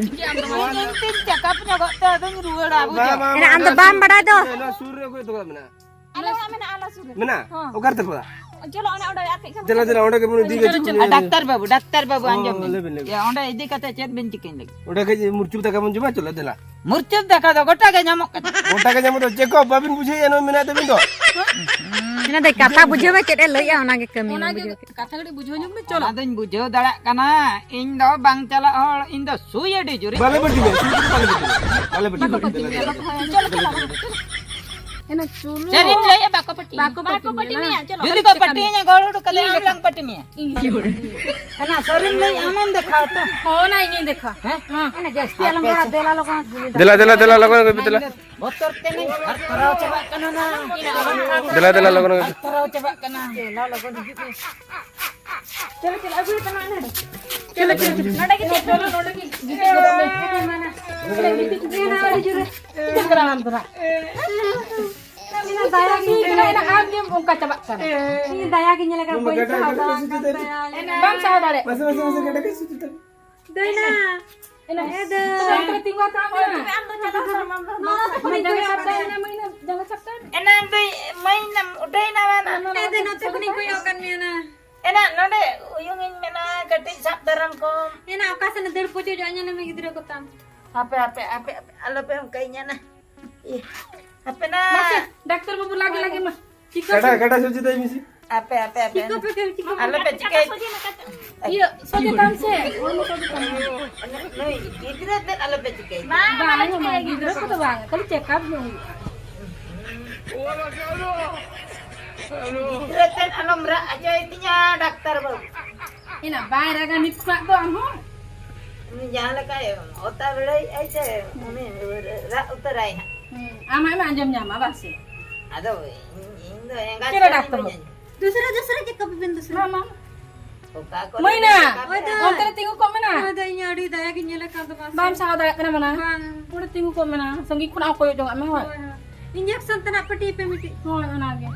ᱛᱤᱧ check up ᱧᱚᱜᱚᱜ ᱛᱮ ᱟᱫᱚᱧ ᱨᱩᱣᱟᱹᱲᱟ, ᱵᱩᱡᱷᱟᱹᱣ? ᱵᱟᱝ, ᱵᱟᱝ, ᱮ, ᱱᱟ, ᱟᱢ ᱫᱚ ᱵᱟᱢ ᱵᱟᱲᱟᱭ ᱫᱚ᱾ ᱱᱚᱣᱟ ᱥᱩᱨ ᱨᱮ ᱚᱠᱚᱭ ᱫᱚᱠᱟᱱ ᱢᱮᱱᱟᱜᱼᱟ? ᱟᱞᱮ ᱚᱲᱟᱜ ᱢᱮᱱᱟᱜᱼᱟ, ᱟᱞᱮ ᱥᱩᱨ ᱨᱮ᱾ ᱢᱮᱱᱟᱜᱼᱟ? ᱦᱚᱸ᱾ ᱚᱠᱟ ᱨᱮ ᱛᱟᱯᱚᱨ? ᱪᱚᱞᱚ, ᱚᱱᱮ ᱚᱸᱰᱮ ᱟᱨ ᱠᱟᱹᱡ ᱠᱷᱟᱱ ᱫᱮᱞᱟ, ᱫᱮᱞᱟ, ᱚᱸᱰᱮ ᱜᱮᱵᱚᱱ ᱤᱫᱤ ᱪᱚᱞᱚ, ᱠᱟᱛᱮ ᱪᱚᱞᱚ, ᱪᱚᱞᱚ᱾ ᱟᱨ ᱰᱟᱠᱛᱟᱨ ᱵᱟᱹᱵᱩ, ᱰᱟᱠᱛᱟᱨ ᱵᱟᱹᱵᱩ, ᱚ, ᱟᱸᱡᱚᱢ ᱵᱤᱱ᱾ ᱞᱟᱹᱭ ᱵᱤᱱ, ᱞᱟᱹᱭ ᱵᱤᱱ᱾ ᱭᱟ, ᱚᱸᱰᱮ ᱤᱫᱤ ᱠᱟᱛᱮ ᱪᱮᱫ ᱵᱤᱱ ᱪᱤᱠᱟᱹᱧ ᱞᱟᱹᱜᱤᱫ? ᱚᱸᱰᱮ ᱠᱟᱹᱡ ᱢᱩᱨᱪᱩ ᱫᱟᱠᱟ ᱵᱚᱱ ᱡᱚᱢᱟ, ᱪᱚᱞᱚ, ᱫᱮᱞᱟ᱾ ᱢᱩᱨᱪᱩ ᱫᱟᱠᱟ ᱫᱚ ᱜᱚᱴᱟ ᱜᱮ ᱧᱟᱢᱚᱜ ᱠᱟᱱᱟ᱾ ᱜᱚᱴᱟ ᱜᱮ ᱧᱟᱢᱚᱜ ᱫᱚ, ᱪᱮᱫ ᱠᱚ ᱵᱟᱵᱤᱱ ᱵᱩᱡᱷᱟᱹᱣᱮᱫᱼᱟ, ᱱᱚᱣᱟ ᱢᱮᱱᱟᱜ ᱛᱟᱵᱤᱱ ᱫᱚ? ᱚᱱᱟ ᱫᱚ ᱠᱟᱛᱷᱟ ᱵᱩᱡᱷᱟᱹᱣ ᱢᱮ, ᱪᱮᱫ ᱮ ᱞᱟᱹᱭᱮᱜᱼᱟ, ᱚᱱᱟ ᱜᱮ ᱠᱟᱹᱢᱤ ᱚᱱᱟ ᱜᱮ ᱵᱩᱡᱷᱟᱹᱣ᱾ ᱠᱟᱛᱷᱟ ᱠᱟᱹᱴᱤᱡ ᱵᱩᱡᱷᱟᱹᱣ ᱧᱚᱜ ᱢᱮ, ᱪᱚᱞᱚ᱾ ᱚᱱᱟ ᱫᱚᱧ ᱵᱩᱡᱷᱟᱹᱣ ᱫᱟᱲᱮᱭᱟᱜ ᱠᱟᱱᱟ, ᱤᱧ ᱫᱚ ᱵᱟᱝ ᱪᱟᱞᱟᱜ ᱦᱚᱲ, ᱤᱧ ᱫᱚ ᱥᱩᱭ ᱟᱹᱰᱤ ᱡᱳᱨᱤᱧ ᱵᱟᱞᱮ ᱵᱟᱹᱴᱤ ᱢᱮ, ᱥᱩᱭ ᱠᱚᱫᱚ ᱵᱟᱞᱮ ᱵᱟᱹᱴᱤ ᱢᱮ, ᱵᱟᱞᱮ ᱵᱟᱹᱴᱤ ᱢᱮ, ᱫᱮᱞᱟ, ᱫᱮᱞᱟ᱾ ᱪᱚᱞᱚ, ᱪᱚᱞᱚ᱾ ᱮᱱᱟ ᱪᱩᱞᱩ᱾ ᱥᱟᱹᱨᱤᱢ ᱞᱟᱹᱭᱟ, ᱵᱟᱠᱚ ᱯᱟᱹᱴᱤ᱾ ᱵᱟᱠᱚ ᱯᱟᱹᱴᱤ ᱢᱮᱭᱟ᱾ ᱡᱩᱫᱤ ᱠᱚ ᱯᱟᱹᱴᱤᱭᱟᱹᱧᱟ, ᱜᱚᱲ ᱦᱩᱲᱩ ᱠᱟᱞᱮ ᱟᱢ ᱞᱟᱝ ᱯᱟᱹᱴᱤ ᱢᱮᱭᱟ᱾ ᱮᱱᱟ ᱥᱟᱹᱨᱤᱢ ᱞᱟᱹᱭ, ᱟᱢᱮᱢ ᱫᱮᱠᱷᱟᱣ ᱛᱚ᱾ ᱦᱚᱸ, ᱚᱱᱟ ᱤᱧᱤᱧ ᱫᱮᱠᱷᱟᱣ᱾ ᱦᱮᱸ? ᱦᱮᱸ᱾ ᱮᱱᱟ ᱡᱟᱹᱥᱛᱤ ᱟᱞᱚᱢ ᱨᱚᱲᱟ, ᱫᱮᱞᱟ ᱞᱚᱜᱚᱱ᱾ ᱫᱮᱞᱟ, ᱫᱮᱞᱟ, ᱫᱮᱞᱟ, ᱞᱚᱜᱚᱱ ᱟᱹᱜᱩᱭ ᱯᱮ, ᱫᱮᱞᱟ᱾ ᱵᱚᱛᱚᱨ ᱛᱮ ᱱᱤᱧ ᱛᱷᱟᱨ ᱛᱷᱟᱨᱟᱣ ᱪᱟᱵᱟᱜ ᱠᱟᱱᱟ ᱱᱟ᱾ ᱫᱮᱞᱟ, ᱫᱮᱞᱟ, ᱞᱚᱜᱚᱱ ᱟᱹᱜᱩᱭ ᱯᱮ᱾ ᱛᱷᱟᱨ ᱛᱷᱟᱨᱟᱣ ᱪᱟᱵᱟᱜ ᱠᱟᱱᱟ᱾ ᱫᱮᱞᱟ, ᱞᱚᱜᱚᱱ ᱦᱤᱡᱩᱜ ᱢᱮ᱾ ᱪᱚᱞᱚ, ᱪᱚᱞᱚ, ᱟᱹᱜᱩᱭ ᱯᱮ ᱱᱟ ᱱᱚᱰᱮ᱾ ᱪᱚᱞᱚ, ᱪᱚᱞᱚ, ᱪᱚᱞᱚ᱾ ᱱᱚᱰᱮ ᱜᱮ ᱪᱮᱫ, ᱪᱚᱞᱚ, ᱱᱚᱰᱮ ᱜᱮ᱾ ᱜᱤᱛᱤᱡ ᱜᱚᱫᱚᱜ ᱢᱮ᱾ ᱪᱚᱞᱚ, ᱜᱤᱛᱤᱡ ᱜᱤᱛᱤᱡ ᱢᱮ ᱱᱟ, ᱟᱹᱰᱤ ᱡᱳᱨᱮ᱾ ᱪᱮᱫ ᱠᱟᱱᱟ ᱟᱢ ᱫᱚ ᱱᱟ? ᱤᱧ ᱫᱟᱭᱟ ᱜᱤᱧ ᱧᱮᱞ ᱠᱟᱱᱟ, ᱟᱢ ᱜᱮᱢ ᱚᱱᱠᱟ ᱪᱟᱵᱟᱜ ᱠᱟᱱᱟ᱾ ᱤᱧ ᱫᱟᱭᱟ ᱜᱤᱧ ᱧᱮᱞ ᱠᱟᱱᱟ, ᱵᱟᱹᱧ ᱥᱟᱦᱟᱣ ᱫᱟᱲᱮᱭᱟᱜ ᱠᱟᱱ ᱫᱟᱭᱟ᱾ ᱵᱟᱢ ᱥᱟᱦᱟᱣ ᱫᱟᱲᱮᱭᱟᱜ ᱠᱟᱱᱟ᱾ ᱫᱟᱹᱭᱱᱟ᱾ ᱮᱱᱟ᱾ ᱮ ᱫᱟᱹᱭ᱾ ᱛᱚᱵᱮ ᱚᱱᱛᱮ ᱨᱮ ᱛᱤᱸᱜᱩ ᱦᱟᱛᱟᱲ ᱢᱮ᱾ ᱟᱢ ᱫᱚ ᱪᱟᱞᱟᱜ ᱢᱮ, ᱟᱢ ᱫᱚ᱾ ᱱᱚᱣᱟ ᱫᱚ ᱠᱷᱚᱱᱤᱧ ᱡᱟᱸᱜᱟ ᱠᱚᱭᱚᱜ ᱥᱟᱵ ᱠᱟᱱᱟ᱾ ᱫᱟᱹᱭ, ᱤᱧᱟᱹᱜ ᱢᱟᱹᱭ ᱱᱟ, ᱡᱟᱸᱜᱟ ᱥᱟᱵ ᱠᱟᱱᱟ᱾ ᱮᱱᱟ ᱫᱟᱹᱭ, ᱢᱟᱹᱭ ᱱᱟᱢ ᱩᱰᱟᱹᱭ ᱱᱟ ᱵᱟᱝ? ᱱᱚᱣᱟ, ᱱᱚᱣᱟ, ᱮ ᱫᱟᱹᱭ, ᱱᱚᱛᱮ ᱠᱷᱚᱱᱤᱧ ᱠᱚᱭᱚᱜ ᱠᱟᱱ ᱢᱮᱭᱟ ᱱᱟ᱾ ᱮᱱᱟ ᱱᱚᱰᱮ ᱩᱭᱩᱝ ᱤᱧ ᱢᱮᱱᱟ, ᱠᱟᱹᱴᱤᱡ ᱥᱟᱵ ᱫᱟᱨᱟᱢ ᱠᱚᱢ᱾ ᱮᱱᱟ ᱚᱠᱟ ᱥᱮᱱ ᱫᱟᱹᱲ ᱯᱚᱪᱚᱡᱚᱜᱼᱟ, ᱧᱮᱞ ᱢᱮ ᱜᱤᱫᱽᱨᱟᱹ ᱠᱚ ᱛᱟᱢ᱾ ᱦᱟᱯᱮ, ᱦᱟᱯᱮ, ᱦᱟᱯᱮ, ᱦᱟᱯᱮ, ᱟᱞᱚᱯᱮ ᱚᱱᱠᱟᱭᱤᱧᱟ ᱱᱟ᱾ ᱤᱭᱟᱹ, ᱦᱟᱯᱮ ᱱᱟ᱾ ᱢᱟᱥᱮ, ᱰᱟᱠᱛᱟᱨ ᱵᱟᱹᱵᱩ, ᱞᱟᱜᱮ, ᱞᱟᱜᱮ ᱢᱟ᱾ ᱪᱤᱠᱟᱹ ᱠᱟᱴᱟ, ᱥᱮ? ᱠᱟᱴᱟ ᱥᱚᱡᱷᱮ ᱛᱟᱭ ᱢᱮᱥᱮ᱾ ᱟᱯᱮ, ᱟᱯᱮ, ᱟᱯᱮ᱾ ᱪᱤᱠᱟᱹ ᱯᱮ, ᱪᱤᱠᱟᱹ ᱯᱮ? ᱟᱞᱚᱯᱮ ᱪᱤᱠᱟᱹᱭ᱾ ᱤᱭᱟᱹ, ᱥᱚᱡᱷᱮ ᱛᱟᱢ ᱥᱮ, ᱦᱚᱲᱢᱚ ᱥᱚᱡᱷᱮ ᱛᱟᱢ᱾ ᱱᱩᱭ ᱜᱤᱫᱽᱨᱟᱹ ᱛᱮᱫ ᱟᱞᱚᱯᱮ ᱪᱤᱠᱟᱹᱭ᱾ ᱵᱟᱝ, ᱵᱟᱝ, ᱵᱟᱝ, ᱜᱤᱫᱽᱨᱟᱹ ᱠᱚᱫᱚ ᱵᱟᱝ, ᱠᱷᱟᱹᱞᱤ checkup ᱧᱚᱜ ᱦᱩᱭᱩᱜᱼᱟ᱾ ᱜᱤᱫᱽᱨᱟᱹ ᱛᱮᱫ ᱟᱞᱚᱢ ᱨᱟᱜ ᱦᱚᱪᱚᱭ ᱛᱤᱧᱟ, ᱰᱟᱠᱛᱟᱨ ᱵᱟᱹᱵᱩ᱾ ᱮᱱᱟ ᱵᱟᱭ ᱨᱟᱜᱟ ᱱᱤᱛ ᱠᱷᱚᱱᱟᱜ ᱫᱚ ᱟᱢ ᱦᱚᱸ᱾ ᱩᱱᱤ ᱡᱟᱦᱟᱸ ᱞᱮᱠᱟᱭ ᱚᱛᱟ ᱵᱮᱲᱟᱭ ᱟᱭ ᱥᱮ, ᱩᱱᱤ ᱨᱟᱜ ᱩᱛᱟᱹᱨᱟᱭ ᱦᱟᱸᱜ᱾ ᱦᱩᱸ, ᱟᱢᱟᱜ ᱮᱢ ᱟᱸᱡᱚᱢ ᱧᱟᱢᱟ, ᱵᱟᱝ ᱥᱮ? ᱟᱫᱚ ᱤᱧ, ᱤᱧ ᱫᱚ ᱮᱸᱜᱟᱛ ᱪᱮᱫ ᱠᱟᱹᱱᱟᱹᱧ ᱰᱟᱠᱛᱟᱨ ᱵᱟᱹᱧ ᱵᱟᱹᱵᱩ? ᱟᱸᱡᱚᱢ᱾ ᱫᱩᱥᱨᱟ, ᱫᱩᱥᱨᱟ checkup ᱵᱤᱱ ᱫᱩᱥᱨᱟ᱾ ᱢᱟ, ᱢᱟ᱾ ᱚᱠᱟ ᱠᱚᱨᱮ ᱢᱟᱹᱭᱱᱟ, checkup ᱚᱱᱛᱮ ᱨᱮ ᱛᱤᱸᱜᱩ ᱠᱚᱜ ᱢᱮ ᱱᱟ᱾ ᱚᱱᱟ ᱫᱚ ᱤᱧ ᱟᱹᱰᱤ ᱫᱟᱭᱟ ᱜᱤᱧ ᱧᱮᱞ ᱟᱠᱟᱫ ᱫᱚ, ᱵᱟᱝ ᱥᱮ? ᱵᱟᱢ ᱥᱟᱦᱟᱣ ᱫᱟᱲᱮᱭᱟᱜ ᱠᱟᱱᱟ, ᱢᱟᱱᱟ᱾ ᱵᱟᱝ᱾ ᱚᱸᱰᱮ ᱛᱤᱸᱜᱩ ᱠᱚᱜ ᱢᱮ ᱱᱟ, ᱥᱟᱺᱜᱤᱧ ᱠᱷᱚᱱᱟᱜ ᱦᱚᱸ ᱠᱚᱭᱚᱜ ᱡᱚᱝᱟᱜ ᱢᱮ, ᱦᱳᱭ᱾ ᱦᱳᱭ, ᱦᱳᱭ᱾ Injection ᱛᱮᱱᱟᱜ ᱯᱟᱹᱴᱤ ᱯᱮ ᱢᱤᱫᱴᱤᱡ᱾ ᱦᱳᱭ, ᱚᱱᱟᱜᱮ᱾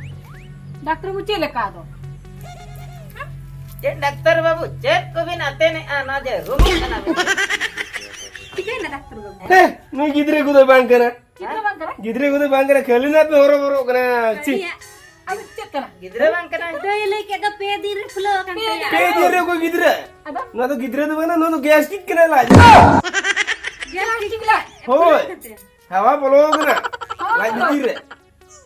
ᱰᱟᱠᱛᱟᱨ ᱵᱟᱹᱵᱩ, ᱪᱮᱫ ᱞᱮᱠᱟ ᱟᱫᱚ? ᱪᱮᱫ ᱰᱟᱠᱛᱟᱨ ᱵᱟᱹᱵᱩ, ᱪᱮᱫ ᱠᱚᱵᱤᱱ ᱟᱛᱮᱱᱮᱜᱼᱟ? ᱱᱚᱣᱟ ᱡᱮ ᱨᱩᱢ ᱠᱟᱱᱟ ᱵᱤᱱ᱾ ᱪᱤᱠᱟᱹᱭᱮᱱᱟ ᱰᱟᱠᱛᱟᱨ ᱵᱟᱹᱵᱩ? ᱦᱮᱸ, ᱱᱩᱭ ᱜᱤᱫᱽᱨᱟᱹ ᱠᱚᱫᱚ ᱵᱟᱝ ᱠᱟᱱᱟ᱾ ᱜᱤᱫᱽᱨᱟᱹ ᱵᱟᱝ ᱠᱟᱱᱟ? ᱜᱤᱫᱽᱨᱟᱹ ᱠᱚᱫᱚ ᱵᱟᱝ ᱠᱟᱱᱟ, ᱠᱷᱟᱹᱞᱤ ᱱᱟᱜ ᱯᱮ ᱦᱚᱨᱚᱵᱚᱨᱚᱜ ᱠᱟᱱᱟ᱾ ᱪᱤ? ᱟᱹᱰᱤᱭᱟ᱾ ᱟᱫᱚ ᱪᱮᱫ ᱠᱟᱱᱟ? ᱜᱤᱫᱽᱨᱟᱹ ᱵᱟᱝ ᱠᱟᱱᱟ᱾ ᱫᱟᱹᱭ ᱞᱟᱹᱭ ᱠᱮᱫ ᱫᱚ ᱯᱮ ᱫᱤᱱ ᱨᱮ ᱯᱷᱩᱞᱟᱹᱣ ᱟᱠᱟᱱ ᱯᱮ ᱛᱟᱭᱟ᱾ ᱫᱤᱱ᱾ ᱯᱮ ᱫᱤᱱ ᱨᱮ ᱚᱠᱚᱭ ᱜᱤᱫᱽᱨᱟᱹ? ᱟᱫᱚ? ᱱᱚᱣᱟ ᱫᱚ ᱜᱤᱫᱽᱨᱟᱹ ᱫᱚ ᱵᱟᱝ ᱠᱟᱱᱟ, ᱱᱚᱣᱟ ᱫᱚ gastric ᱠᱟᱱᱟ, ᱞᱟᱡ᱾ Gastric ᱞᱟᱡ? ᱦᱳᱭ᱾ ᱯᱷᱩᱞᱟᱹᱣ ᱠᱟᱱ ᱛᱟᱭᱟ᱾ ᱦᱟᱣᱟ ᱵᱚᱞᱚ ᱠᱟᱱᱟ᱾ ᱦᱟᱣᱟ ᱞᱟᱡ ᱵᱚᱞᱚ? ᱵᱷᱤᱛᱤᱨ ᱨᱮ᱾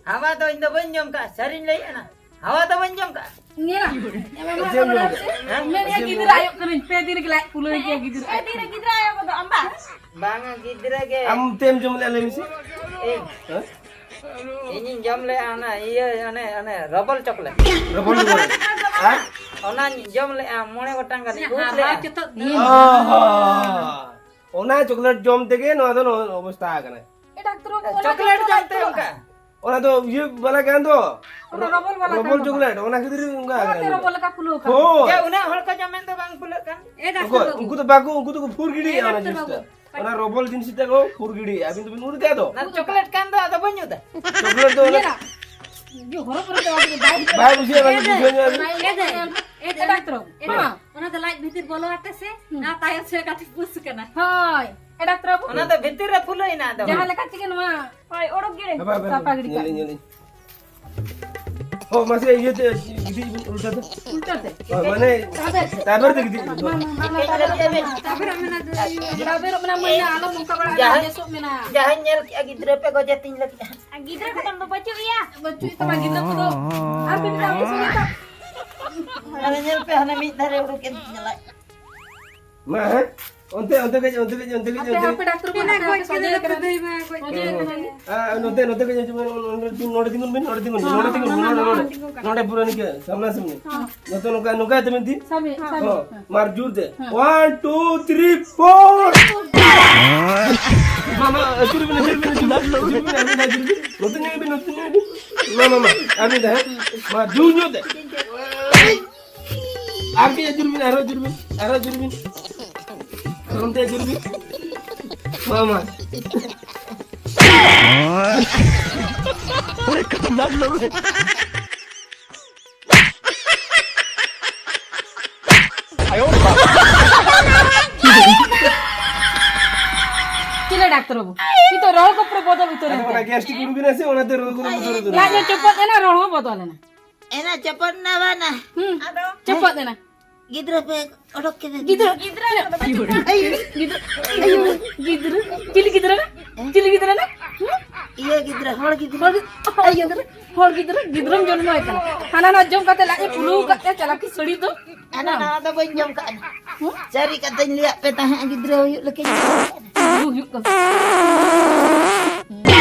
ᱦᱟᱣᱟ ᱫᱚ ᱤᱧ ᱫᱚ ᱵᱟᱹᱧ ᱡᱚᱢ ᱠᱟᱜᱼᱟ, ᱥᱟᱹᱨᱤᱧ ᱞᱟᱹᱭᱮᱫᱼᱟ ᱱᱟ᱾ ᱦᱟᱣᱟ ᱫᱚ ᱵᱟᱹᱧ ᱡᱚᱢ ᱠᱟᱜᱼᱟ᱾ ᱧᱮᱞᱟ᱾ ᱪᱮᱫ ᱮᱢ ᱡᱚᱢ ᱠᱟᱜᱼᱟ? ᱦᱮᱸ? ᱢᱮᱱᱮᱫᱼᱟ ᱜᱤᱫᱽᱨᱟᱹ ᱟᱭᱚᱜ ᱠᱟᱹᱱᱟᱹᱧ, ᱯᱮ ᱫᱤᱱ ᱨᱮᱜᱮ ᱞᱟᱡ ᱯᱷᱩᱞᱟᱹᱣ ᱠᱮᱫ ᱜᱤᱫᱽᱨᱟᱹ᱾ ᱯᱮ ᱫᱤᱱ ᱨᱮ ᱜᱤᱫᱽᱨᱟᱹ ᱟᱭᱚ ᱜᱚᱫᱚᱜ ᱟᱢ ᱵᱟᱝ? ᱵᱟᱝᱟ, ᱜᱤᱫᱽᱨᱟᱹ ᱜᱮ᱾ ᱟᱢ ᱛᱮᱢ ᱡᱚᱢ ᱞᱮᱫᱼᱟ, ᱞᱟᱹᱭ ᱢᱮᱥᱮ? ᱤᱧ᱾ ᱦᱮᱸ? ᱤᱧᱤᱧ ᱡᱚᱢ ᱞᱮᱜᱼᱟ ᱚᱱᱟ ᱤᱭᱟᱹ, ᱚᱱᱮ, ᱚᱱᱮ ᱨᱚᱵᱚᱞ ᱪᱚᱠᱞᱮᱴ᱾ ᱨᱚᱵᱚᱞ ᱪᱚᱠᱞᱮᱴ᱾ ᱦᱮᱸ? ᱚᱱᱟᱧ ᱡᱚᱢ ᱞᱮᱜᱼᱟ, ᱢᱚᱬᱮ ᱜᱚᱴᱟᱝ ᱜᱟᱱᱤᱧ ᱩᱫ ᱞᱮᱜᱼᱟ᱾ ᱚ ᱦᱚᱸ᱾ ᱚᱱᱟ ᱪᱚᱠᱞᱮᱴ ᱡᱚᱢ ᱛᱮᱜᱮ ᱱᱚᱣᱟ ᱫᱚ ᱱᱚᱣᱟ ᱚᱵᱚᱥᱛᱟ ᱟᱠᱟᱱᱟ᱾ ᱮ, ᱰᱟᱠᱛᱟᱨ ᱵᱟᱹᱵᱩ, ᱚᱱᱟ ᱪᱚᱠᱞᱮᱴ ᱫᱚ ᱡᱚᱢ ᱛᱮ ᱚᱱᱠᱟ᱾ ᱚᱱᱟ ᱫᱚ ᱤᱭᱟᱹ ᱵᱟᱞᱟ ᱠᱟᱱ ᱫᱚ᱾ ᱚᱱᱟ ᱨᱚᱵᱚᱞ ᱵᱟᱞᱟ ᱨᱚᱵᱚᱞ ᱠᱟᱱ ᱫᱚ᱾ ᱪᱚᱠᱞᱮᱴ, ᱚᱱᱟ ᱠᱷᱟᱹᱛᱤᱨ ᱚᱱᱠᱟ ᱚᱱᱟᱛᱮ ᱟᱠᱟᱱᱟ᱾ ᱨᱚᱵᱚᱞ ᱞᱮᱠᱟ ᱯᱷᱩᱞᱟᱹᱣ ᱠᱟᱱᱟ᱾ ᱦᱳᱭ᱾ ᱡᱮ ᱩᱱᱟᱹᱜ ᱦᱚᱲ ᱠᱚ ᱡᱚᱢᱮᱱ ᱫᱚ ᱵᱟᱝ ᱯᱷᱩᱞᱟᱹᱜ ᱠᱟᱱ᱾ ᱮ, ᱰᱟᱠᱛᱟᱨ ᱚᱠᱚᱭ? ᱵᱟᱹᱵᱩ᱾ ᱩᱱᱠᱩ ᱫᱚ ᱵᱟᱠᱚ, ᱩᱱᱠᱩ ᱫᱚᱠᱚ ᱯᱷᱩᱨ ᱜᱤᱰᱤᱭᱮᱫᱼᱟ ᱚᱱᱟ ᱰᱟᱠᱛᱟᱨ ᱡᱤᱱᱤᱥ ᱫᱚ᱾ ᱵᱟᱹᱵᱩ᱾ ᱚᱱᱟ ᱨᱚᱵᱚᱞ ᱡᱤᱱᱤᱥ ᱫᱚ ᱠᱚ ᱯᱷᱩᱨ ᱜᱤᱰᱤᱭᱮᱫᱼᱟ᱾ ᱟᱹᱵᱤᱱ ᱫᱚᱵᱤᱱ ᱩᱨ ᱠᱟᱜ ᱫᱚ᱾ ᱚᱱᱟ ᱪᱚᱠᱞᱮᱴ ᱠᱟᱱ ᱫᱚ ᱟᱫᱚ ᱵᱟᱹᱧ ᱩᱫᱟ᱾ ᱪᱚᱠᱞᱮᱴ ᱫᱚ ᱚᱱᱟ ᱧᱮᱞᱟ᱾ ᱤᱭᱟᱹ ᱦᱚᱨᱚ ᱵᱚᱨᱚ ᱫᱚ ᱵᱟᱭ ᱵᱟᱭ ᱵᱩᱡᱷᱟᱹᱜᱼᱟ, ᱵᱟᱭ ᱵᱩᱡᱷᱟᱹᱣ ᱧᱚᱜ ᱟᱹᱵᱤᱱ᱾ ᱮ, ᱮ, ᱮ, ᱰᱟᱠᱛᱟᱨ ᱵᱟᱹᱵᱩ᱾ ᱮ, ᱦᱮᱸ᱾ ᱚᱱᱟ ᱫᱚ ᱞᱟᱡ ᱵᱷᱤᱛᱤᱨ ᱵᱚᱞᱚ ᱟᱛᱮ ᱥᱮ, ᱦᱩᱸ᱾ ᱟᱨ ᱛᱟᱭᱚᱢ ᱥᱮᱫ ᱠᱟᱹᱴᱤᱡ ᱯᱩᱥ ᱠᱟᱱᱟ᱾ ᱦᱳᱭ᱾ ᱮ, ᱰᱟᱠᱛᱟᱨ ᱵᱟᱹᱵᱩ᱾ ᱚᱱᱟ ᱫᱚ ᱵᱷᱤᱛᱤᱨ ᱨᱮ ᱯᱷᱩᱞᱟᱹᱭᱮᱱᱟ ᱟᱫᱚ᱾ ᱡᱟᱦᱟᱸ ᱞᱮᱠᱟ ᱛᱮᱜᱮ ᱱᱚᱣᱟ ᱦᱳᱭ, ᱚᱰᱚᱠ ᱜᱮ᱾ ᱦᱟᱯᱟ, ᱦᱟᱯᱟ, ᱥᱟᱯᱷᱟ ᱜᱤᱰᱤ ᱠᱟᱜ᱾ ᱧᱮᱞᱤᱧ, ᱧᱮᱞᱤᱧ᱾ ᱚ, ᱢᱟᱥᱮ ᱤᱭᱟᱹ ᱛᱮ ᱜᱤᱛᱤᱡ ᱵᱤᱱ ᱩᱞᱴᱟᱹ ᱛᱮ᱾ ᱩᱞᱴᱟᱹ ᱛᱮ᱾ ᱦᱳᱭ, ᱢᱟᱱᱮ ᱛᱟᱵᱮᱨ᱾ ᱛᱟᱵᱮᱨ ᱛᱮ ᱜᱤᱛᱤᱡ ᱵᱤᱱ᱾ ᱢᱟ, ᱢᱟ, ᱢᱟ, ᱢᱟ, ᱛᱟᱵᱮᱨ ᱢᱮᱱᱟᱜ ᱫᱚ, ᱛᱟᱵᱮᱨ ᱢᱮᱱᱟᱜ ᱫᱚ, ᱛᱟᱵᱮᱨ ᱢᱮᱱᱟᱜ ᱫᱚ, ᱡᱟᱦᱟᱸᱭ, ᱵᱮᱥᱚᱜ ᱢᱮᱱᱟᱜ᱾ ᱡᱟᱦᱟᱸᱭ ᱧᱮᱞ ᱠᱮᱜᱼᱟ ᱜᱤᱫᱽᱨᱟᱹ ᱯᱮ ᱜᱚᱡᱮ ᱛᱤᱧ ᱞᱟᱹᱜᱤᱫ᱾ ᱟᱨ ᱜᱤᱫᱽᱨᱟᱹ ᱠᱚᱫᱚ ᱫᱚ ᱵᱟᱹᱪᱩᱜ ᱮᱭᱟ᱾ ᱵᱟᱹᱪᱩᱜ ᱛᱟᱢᱟ ᱜᱤᱫᱽᱨᱟᱹ ᱠᱚᱫᱚ᱾ ᱟᱨ ᱢᱤᱫ ᱫᱷᱟᱣ ᱵᱮᱥᱚᱜ ᱢᱮ ᱛᱚ᱾ ᱟᱨ ᱧᱮᱞ ᱯᱮ ᱦᱟᱱᱮ ᱢᱤᱫ ᱫᱷᱟᱨᱮ ᱩᱰᱩᱠ ᱮᱱ ᱛᱤᱧᱟ ᱞᱟᱡ᱾ ᱢᱟ, ᱦᱮᱸ? ᱚᱱᱛᱮ, ᱚᱱᱛᱮ ᱠᱟᱹᱡ, ᱚᱱᱛᱮ ᱠᱟᱹᱡ, ᱚᱱᱛᱮ ᱠᱟᱹᱡ, ᱦᱟᱯᱮ, ᱚᱱᱛᱮ ᱠᱟᱹᱡ᱾ ᱦᱟᱯᱮ, ᱰᱟᱠᱛᱟᱨ ᱵᱟᱹᱵᱩ, ᱦᱟᱯᱮ, ᱦᱟᱯᱮ, ᱥᱚᱡᱷᱮ ᱠᱟᱱᱟ ᱞᱮ᱾ ᱥᱚᱡᱷᱮ ᱠᱟᱱᱟ ᱞᱮ᱾ ᱟᱨ ᱱᱚᱛᱮ, ᱱᱚᱛᱮ ᱠᱟᱹᱡ ᱦᱤᱡᱩᱜ ᱢᱮ, ᱱᱚᱰᱮ, ᱱᱚᱰᱮ ᱛᱤᱸᱜᱩᱱ ᱵᱤᱱ, ᱱᱚᱰᱮ ᱛᱤᱸᱜᱩᱱ ᱵᱤᱱ, ᱦᱚᱸ, ᱱᱚᱰᱮ, ᱦᱚᱸ, ᱱᱚᱰᱮ, ᱦᱚᱸ, ᱱᱚᱰᱮ᱾ ᱦᱚᱸ᱾ ᱱᱚᱰᱮ ᱯᱩᱨᱟᱹ ᱱᱤᱝᱠᱟᱹ ᱥᱟᱢᱱᱟ ᱥᱟᱢᱱᱤ᱾ ᱦᱚᱸ᱾ ᱱᱚᱛᱮ ᱱᱚᱝᱠᱟ, ᱱᱚᱝᱠᱟ ᱛᱮ ᱢᱮᱱᱛᱤ᱾ ᱥᱟᱢᱱᱮ, ᱥᱟᱢᱱᱮ᱾ ᱦᱚᱸ᱾ ᱦᱚᱸ᱾ ᱢᱟᱨ ᱡᱳᱨ ᱛᱮ᱾ ᱦᱚᱸ᱾ One, two, three, four᱾ ᱢᱟ, ᱢᱟ, ᱟᱹᱪᱩᱨ ᱵᱤᱱ, ᱟᱹᱪᱩᱨ ᱵᱤᱱ, ᱟᱹᱪᱩᱨ ᱵᱤᱱ, ᱟᱹᱪᱩᱨ ᱵᱤᱱ, ᱟᱹᱪᱩᱨ ᱵᱤᱱ᱾ ᱱᱚᱛᱮ ᱧᱮᱞ ᱵᱤᱱ, ᱱᱚᱛᱮ ᱧᱮᱞ ᱵᱤᱱ᱾ ᱢᱟ, ᱢᱟ, ᱢᱟ, ᱟᱨ ᱢᱤᱫ ᱫᱷᱟᱣ, ᱦᱮᱸ? ᱢᱟ, ᱡᱳᱨ ᱧᱚᱜ ᱛᱮ᱾ ᱟᱨ ᱠᱟᱹᱡ ᱟᱹᱪᱩᱨ ᱵᱤᱱ, ᱟᱨᱦᱚᱸ ᱟᱹᱪᱩᱨ ᱵᱤᱱ, ᱟᱨᱦᱚᱸ ᱟᱹᱪᱩᱨ ᱵᱤᱱ᱾ ᱚᱱᱛᱮ ᱟᱹᱪᱩᱨ ᱵᱤᱱ᱾ ᱢᱟ, ᱢᱟ᱾ ᱪᱤᱞᱤ ᱰᱟᱠᱛᱟᱨ ᱵᱟᱹᱵᱩ? ᱱᱤᱛᱚᱜ ᱨᱚᱲ ᱠᱚ ᱯᱩᱨᱟᱹ ᱵᱚᱫᱚᱞ ᱩᱛᱟᱹᱨ ᱮᱱ ᱟᱫᱚ ᱚᱱᱟ ᱛᱟᱭᱟ᱾ Gastric ᱩᱰᱩᱠ ᱮᱱᱟ ᱥᱮ, ᱚᱱᱟᱛᱮ ᱨᱚᱲ ᱠᱚ ᱵᱚᱫᱚᱞ ᱩᱛᱟᱹᱨ ᱮᱱᱟ᱾ ᱞᱟᱡ ᱮ ᱪᱚᱯᱚᱫ ᱮᱱᱟ, ᱨᱚᱲ ᱦᱚᱸ ᱵᱚᱫᱚᱞ ᱮᱱᱟ᱾ ᱮᱱᱟ ᱪᱚᱯᱚᱫ ᱮᱱᱟ ᱵᱟᱝᱟ᱾ ᱦᱩᱸ, ᱟᱫᱚ? ᱪᱚᱯᱚᱫ ᱮᱱᱟ᱾ ᱜᱤᱫᱽᱨᱟᱹ ᱯᱮ ᱚᱰᱚᱠ ᱠᱮᱫᱮ ᱜᱤᱫᱽᱨᱟᱹ, ᱫᱚ᱾ ᱜᱤᱫᱽᱨᱟᱹ ᱠᱚᱫᱚ ᱵᱟᱹᱪᱩᱜ ᱠᱚᱣᱟ᱾ ᱟᱭᱳ, ᱜᱤᱫᱽᱨᱟᱹ, ᱟᱭᱳ, ᱜᱤᱫᱽᱨᱟᱹ, ᱪᱤᱞᱤ ᱜᱤᱫᱽᱨᱟᱹ ᱱᱟ? ᱪᱤᱞᱤ ᱜᱤᱫᱽᱨᱟᱹ ᱱᱟ? ᱦᱩᱸ? ᱤᱭᱟᱹ ᱜᱤᱫᱽᱨᱟᱹ, ᱦᱚᱲ ᱜᱤᱫᱽᱨᱟᱹ᱾ ᱦᱚᱲ ᱜᱤᱫᱽᱨᱟᱹ, ᱦᱚᱲ ᱜᱤᱫᱽᱨᱟᱹ, ᱜᱤᱫᱽᱨᱟᱹᱢ ᱡᱚᱱᱢᱚᱭ ᱠᱟᱱᱟ᱾ ᱦᱟᱱᱟ ᱱᱚᱣᱟ ᱡᱚᱢ ᱠᱟᱛᱮ ᱞᱟᱡ ᱮ ᱯᱷᱩᱞᱟᱹᱣ ᱠᱟᱜ ᱛᱟᱭᱟ, ᱪᱟᱞᱟᱠᱤ ᱥᱟᱹᱲᱤ ᱫᱚ᱾ ᱦᱟᱱᱟ ᱱᱟᱣᱟ ᱫᱚ ᱵᱟᱹᱧ ᱡᱚᱢ ᱠᱟᱜᱼᱟ᱾ ᱦᱩᱸ? ᱥᱟᱹᱨᱤ ᱠᱟᱛᱷᱟᱧ ᱞᱟᱹᱭᱟᱫ ᱯᱮ ᱛᱟᱦᱮᱸᱫ, ᱜᱤᱫᱽᱨᱟᱹ ᱦᱩᱭᱩᱜ ᱞᱮᱠᱟᱧ᱾ ᱜᱤᱫᱽᱨᱟᱹ ᱦᱩᱭᱩᱜ ᱠᱟᱱᱟ᱾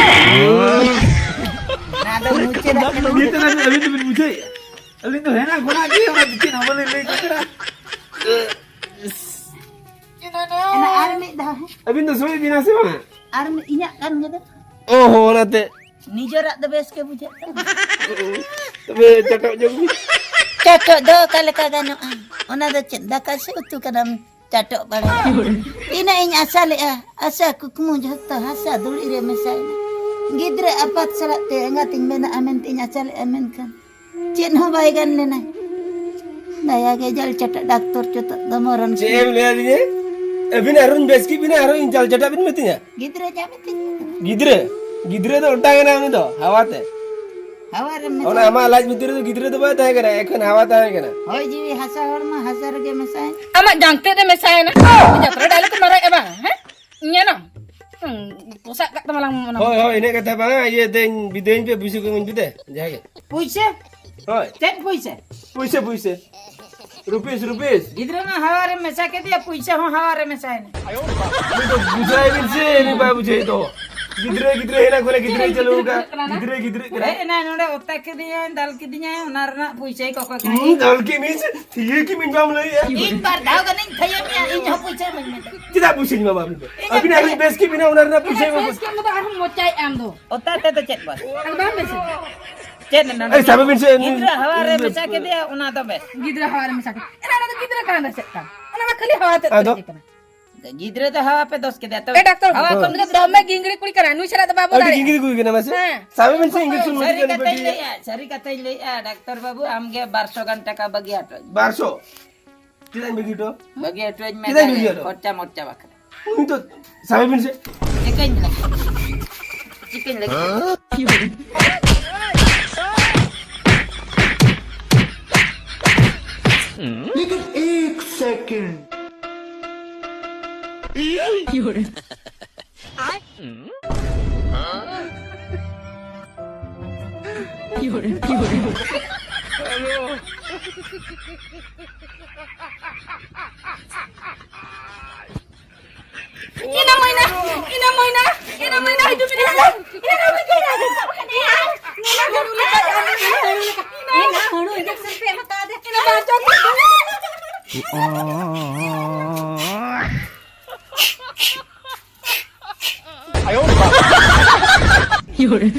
ᱟᱫᱚ ᱢᱩᱪᱟᱹᱫ ᱟᱜ ᱠᱟᱱᱟ᱾ ᱱᱤᱛᱚᱜ ᱫᱷᱟᱹᱵᱤᱡ ᱟᱹᱵᱤᱱ ᱫᱚᱵᱤᱱ ᱵᱩᱡᱷᱟᱹᱣᱮᱫᱼᱟ? ᱟᱹᱞᱤᱧ ᱫᱚ ᱦᱮᱱᱟᱜ ᱠᱷᱚᱱᱟᱜ ᱜᱮ ᱚᱱᱟ ᱫᱚ ᱪᱮᱫ ᱦᱚᱸ ᱵᱟᱹᱞᱤᱧ ᱞᱟᱹᱭ ᱠᱟᱱᱟ᱾ ᱚᱱᱟ ᱟᱨ ᱢᱤᱫ ᱫᱷᱟᱣ, ᱦᱮᱸ? ᱟᱹᱵᱤᱱ ᱫᱚ ᱥᱚᱭ ᱵᱤᱱᱟ ᱥᱮ ᱵᱟᱝ? ᱟᱨ ᱢᱤᱫ, ᱤᱧᱟᱹᱜ ᱠᱟᱱ ᱜᱮ ᱫᱚ᱾ ᱚ ᱦᱚᱸ, ᱚᱱᱟᱛᱮ᱾ ᱱᱤᱡᱮᱨᱟᱜ ᱫᱚ ᱵᱮᱥ ᱜᱮ ᱵᱩᱡᱷᱟᱹᱜ ᱠᱟᱱᱟ᱾ ᱛᱚᱵᱮ ᱪᱟᱴᱚᱜ ᱡᱚᱝ ᱵᱤᱱ᱾ ᱪᱟᱴᱚᱜ ᱫᱚ ᱚᱠᱟ ᱞᱮᱠᱟ ᱜᱟᱱᱚᱜᱼᱟ? ᱚᱱᱟ ᱫᱚ ᱪᱮᱫ ᱫᱟᱠᱟ ᱥᱮ ᱩᱛᱩ ᱠᱟᱱᱟᱢ ᱪᱟᱴᱚᱜ ᱵᱟᱲᱟᱭᱟ? ᱛᱤᱱᱟᱹᱜ ᱤᱧ ᱟᱥᱟ ᱞᱮᱜᱼᱟ, ᱟᱥᱟ ᱠᱩᱠᱢᱩ ᱡᱷᱚᱛᱚ ᱦᱟᱥᱟ ᱫᱷᱩᱲᱤ ᱨᱮ ᱢᱮᱥᱟᱭᱮᱱᱟ᱾ ᱜᱤᱫᱽᱨᱟᱹ ᱟᱯᱟᱛ ᱥᱟᱞᱟᱜ ᱛᱮ ᱮᱸᱜᱟᱛᱤᱧ ᱵᱮᱱᱟᱜᱼᱟ ᱢᱮᱱᱛᱮᱧ ᱟᱥᱟ ᱞᱮᱜᱼᱟ, ᱢᱮᱱᱠᱷᱟᱱ ᱪᱮᱫ ᱦᱚᱸ ᱵᱟᱭ ᱜᱟᱱ ᱞᱮᱱᱟ᱾ ᱫᱟᱭᱟ ᱜᱮ ᱡᱟᱞ ᱪᱟᱴᱟ ᱰᱟᱠᱛᱚᱨ ᱪᱚᱛᱚᱜ ᱫᱚ ᱢᱚᱨᱚᱱ ᱪᱮᱫ ᱮᱢ ᱞᱟᱹᱭ ᱟᱹᱫᱤᱧᱟ? ᱟᱹᱵᱤᱱ ᱟᱨᱦᱚᱸᱧ ᱵᱮᱥ ᱠᱮᱫ ᱵᱤᱱᱟ, ᱟᱨᱦᱚᱸ ᱤᱧ ᱡᱟᱞ ᱪᱟᱴᱟ ᱵᱤᱱ ᱢᱤᱛᱟᱹᱧᱟ? ᱜᱤᱫᱽᱨᱟᱹ ᱧᱟᱢᱮ ᱛᱤᱧ ᱢᱮ᱾ ᱜᱤᱫᱽᱨᱟᱹ? ᱜᱤᱫᱽᱨᱟᱹ ᱫᱚ ᱚᱴᱟᱝ ᱮᱱᱟ ᱩᱱᱤ ᱫᱚ, ᱦᱟᱣᱟ ᱛᱮ᱾ ᱦᱟᱣᱟ ᱨᱮ ᱢᱮᱥᱟ᱾ ᱚᱱᱟ ᱟᱢᱟᱜ ᱞᱟᱡ ᱵᱷᱤᱛᱤᱨ ᱨᱮᱫᱚ ᱜᱤᱫᱽᱨᱟᱹ ᱫᱚ ᱵᱟᱭ ᱛᱟᱦᱮᱸ ᱠᱟᱱᱟ, ᱮᱠᱷᱚᱱ ᱦᱟᱣᱟ ᱛᱟᱦᱮᱸ ᱠᱟᱱᱟ᱾ ᱦᱚᱭ ᱡᱤᱣᱤ ᱦᱟᱥᱟ ᱦᱚᱲᱢᱚ ᱦᱟᱥᱟ ᱨᱮᱜᱮ ᱢᱮᱥᱟᱭᱮᱱ᱾ ᱟᱢᱟᱜ ᱡᱟᱝ ᱛᱮᱫ ᱮ ᱢᱮᱥᱟᱭᱮᱱᱟ᱾ ᱡᱟᱛᱨᱟ ᱰᱟᱭᱞᱚᱜ ᱮᱢ ᱢᱟᱨᱟᱜ ᱮ ᱵᱟᱝ, ᱦᱮᱸ? ᱧᱮᱞᱟᱢ᱾ ᱦᱩᱸ, ᱯᱚᱥᱟᱜ ᱠᱟᱜ ᱛᱟᱢᱟ ᱞᱟᱝ ᱚᱱᱟ᱾ ᱦᱳᱭ, ᱦᱳᱭ, ᱤᱱᱟᱹᱜ ᱠᱟᱛᱷᱟ ᱵᱟᱝᱟ, ᱤᱭᱟᱹ ᱫᱟᱹᱧ, ᱵᱤᱫᱟᱹᱭᱟᱹᱧ ᱯᱮ, ᱯᱩᱭᱥᱟᱹ ᱠᱚ ᱤᱢᱟᱹᱧ ᱯᱮ ᱫᱮ, ᱡᱟᱦᱟᱸ ᱜᱮ᱾ ᱯᱩᱭᱥᱟᱹ? ᱦᱳᱭ᱾ ᱪᱮᱫ ᱯᱩᱭᱥᱟᱹ? ᱯᱩᱭᱥᱟᱹ, ᱯᱩᱭᱥᱟᱹ᱾ Rupees, rupees. ᱜᱤᱫᱽᱨᱟᱹ ᱢᱟ ᱦᱟᱣᱟ ᱨᱮ ᱢᱮᱥᱟ ᱠᱮᱫᱮᱭᱟ, ᱯᱩᱭᱥᱟᱹ ᱦᱚᱸ ᱦᱟᱣᱟ ᱨᱮ ᱢᱮᱥᱟᱭᱮᱱᱟ᱾ ᱩᱱᱤ ᱫᱚ ᱵᱩᱡᱷᱟᱹᱣ ᱵᱤᱱ ᱥᱮ, ᱩᱱᱤ ᱵᱟᱭ ᱵᱩᱡᱷᱟᱹᱣ ᱫᱚ᱾ ᱜᱤᱫᱽᱨᱟᱹ, ᱜᱤᱫᱽᱨᱟᱹ ᱦᱮᱱᱟᱜ ᱠᱚᱨᱮ ᱜᱤᱫᱽᱨᱟᱹᱭ ᱪᱟᱹᱞᱩ ᱟᱠᱟᱫ᱾ ᱜᱤᱫᱽᱨᱟᱹ, ᱜᱤᱫᱽᱨᱟᱹ ᱠᱟᱱᱟ᱾ ᱦᱮᱡ ᱮᱱᱟᱭ ᱱᱚᱰᱮ, ᱚᱛᱟ ᱠᱮᱫᱮᱧᱟᱭ, ᱫᱟᱞ ᱠᱮᱫᱮᱧᱟᱭ, ᱚᱱᱟ ᱨᱮᱱᱟᱜ ᱯᱩᱭᱥᱟᱹᱭ ᱠᱚᱠᱚᱭ ᱠᱟᱱᱟ᱾ ᱦᱩᱸ, ᱫᱟᱞ ᱠᱮᱫ ᱢᱮᱭᱟ ᱥᱮ, ᱛᱷᱤᱭᱟᱹ ᱠᱮᱫ ᱢᱮᱭᱟ ᱵᱟᱢ ᱞᱟᱹᱭᱮᱜᱼᱟ? ᱤᱧ ᱵᱟᱨ ᱫᱷᱟᱣ ᱜᱟᱱᱤᱧ ᱛᱷᱤᱭᱟᱹ ᱢᱮᱭᱟ, ᱤᱧ ᱦᱚᱸ ᱯᱩᱭᱥᱟᱹ ᱤᱢᱟᱹᱧ ᱢᱮ᱾ ᱪᱮᱫᱟᱜ ᱯᱩᱭᱥᱟᱹᱧ ᱮᱢᱟᱢᱟ ᱟᱹᱵᱤᱱ ᱫᱚ? ᱤᱧ ᱟᱹᱵᱤᱱᱟᱜ ᱦᱚᱸ ᱟᱹᱞᱤᱧ ᱵᱮᱥ ᱠᱮᱫ ᱵᱤᱱᱟ, ᱚᱱᱟ ᱨᱮᱱᱟᱜ ᱯᱩᱭᱥᱟᱹ ᱮᱢᱟ᱾ ᱵᱮᱥ ᱠᱮᱫ ᱢᱮ ᱫᱚ ᱟᱨᱦᱚᱸ ᱢᱚᱪᱟᱭᱮᱫ ᱟᱢ ᱫᱚ᱾ ᱚᱛᱟ ᱛᱮ ᱫᱚ ᱪᱮᱫ ᱵᱟᱝ? ᱟᱫᱚ ᱵᱟᱝ ᱵᱮᱥ᱾ ᱪᱮᱫ ᱱᱚᱰᱮ? ᱮᱭ, ᱥᱟᱵᱮ ᱵᱤᱱ ᱥᱮ, ᱜᱤᱫᱽᱨᱟᱹ ᱦᱟᱣᱟ ᱨᱮ ᱢᱮᱥᱟ ᱠᱮᱫᱮᱭᱟ, ᱚᱱᱟ ᱫᱚ ᱵᱮᱥ᱾ ᱜᱤᱫᱽᱨᱟᱹ ᱦᱟᱣᱟ ᱨᱮ ᱢᱮᱥᱟ ᱠᱮᱫᱮᱭᱟ᱾ ᱮᱱᱟ ᱚᱱᱟ ᱫᱚ ᱜᱤᱫᱽᱨᱟᱹ ᱠᱟᱱᱟ ᱫᱚ ᱪᱮᱫ ᱠᱟᱱ? ᱚᱱᱟ ᱢᱟ ᱠᱷᱟᱹᱞᱤ ᱦᱟᱣᱟ ᱛᱮᱫ ᱟᱫᱚ? ᱛᱮ ᱠᱟᱱᱟ᱾ ᱜᱤᱫᱽᱨᱟᱹ ᱫᱚ ᱦᱟᱣᱟ ᱯᱮ ᱫᱚᱥ ᱠᱮᱫᱮᱭᱟ, ᱛᱚ ᱮ, ᱰᱟᱠᱛᱚᱨ ᱦᱟᱣᱟ ᱵᱟᱹᱵᱩ, ᱠᱚᱢ ᱩᱱᱤ ᱫᱚ ᱫᱚᱢᱮ ᱜᱤᱝᱜᱤᱲᱤ ᱠᱩᱲᱤ ᱠᱟᱱᱟᱭ, ᱱᱩᱭ ᱥᱟᱞᱟᱜ ᱫᱚ ᱵᱟᱵᱚ ᱟᱹᱰᱤ ᱫᱟᱲᱮᱭᱟᱜᱼᱟ᱾ ᱜᱤᱝᱜᱤᱲᱤ ᱠᱩᱲᱤ ᱠᱟᱱᱟ ᱢᱟᱥᱮ᱾ ᱦᱮᱸ᱾ ᱥᱟᱵᱮ ᱵᱤᱱ ᱥᱮ, ᱤᱧ ᱜᱮ ᱥᱩᱱᱩᱢ ᱥᱟᱹᱨᱤ ᱞᱤᱧ ᱠᱟᱛᱷᱟᱧ ᱵᱟᱹᱴᱤᱭᱟ᱾ ᱞᱟᱹᱭᱮᱜᱼᱟ, ᱥᱟᱹᱨᱤ ᱠᱟᱛᱷᱟᱧ ᱞᱟᱹᱭᱮᱜᱼᱟ, ᱰᱟᱠᱛᱚᱨ ᱵᱟᱹᱵᱩ, ᱟᱢ ᱜᱮ ᱵᱟᱨᱥᱚ ᱜᱟᱱ ᱴᱟᱠᱟ ᱵᱟᱹᱜᱤ ᱦᱚᱴᱚ ᱟᱹᱧ ᱢᱮ᱾ ᱵᱟᱨᱥᱚ? ᱪᱮᱫᱟᱜ ᱤᱧ ᱵᱟᱹᱜᱤ ᱦᱚᱴᱚ? ᱵᱟᱹᱜᱤ ᱦᱚᱴᱚ ᱟᱹᱧ ᱢᱮ, ᱪᱮᱫᱟᱜ ᱤᱧ ᱵᱟᱹᱜᱤ ᱦᱚᱴᱚ? ᱠᱷᱚᱨᱪᱟ ᱢᱚᱨᱪᱟ ᱵᱟᱠᱷᱨᱟ᱾ ᱩᱱᱤ ᱫᱚ ᱥᱟᱵᱮ ᱵᱤᱱ ᱥᱮ᱾ ᱪᱤᱠᱟᱹᱧ ᱞᱟᱹᱜᱤᱫ? ᱪᱤᱠᱟᱹᱧ ᱞᱟᱹᱜᱤᱫ? ᱞᱮᱠᱤᱱ ᱮᱠ ᱥᱮᱠᱮᱱᱰ᱾ ᱤᱱᱟᱹ ᱢᱟᱹᱭᱱᱟ, ᱤᱱᱟᱹ ᱢᱟᱹᱭᱱᱟ, ᱤᱱᱟᱹ ᱢᱟᱹᱭᱱᱟ, ᱦᱤᱡᱩᱜ ᱢᱮ, ᱤᱱᱟᱹ ᱢᱟᱹᱭᱱᱟ, ᱤᱱᱟᱹ ᱢᱟᱹᱭᱱᱟ᱾ 有人。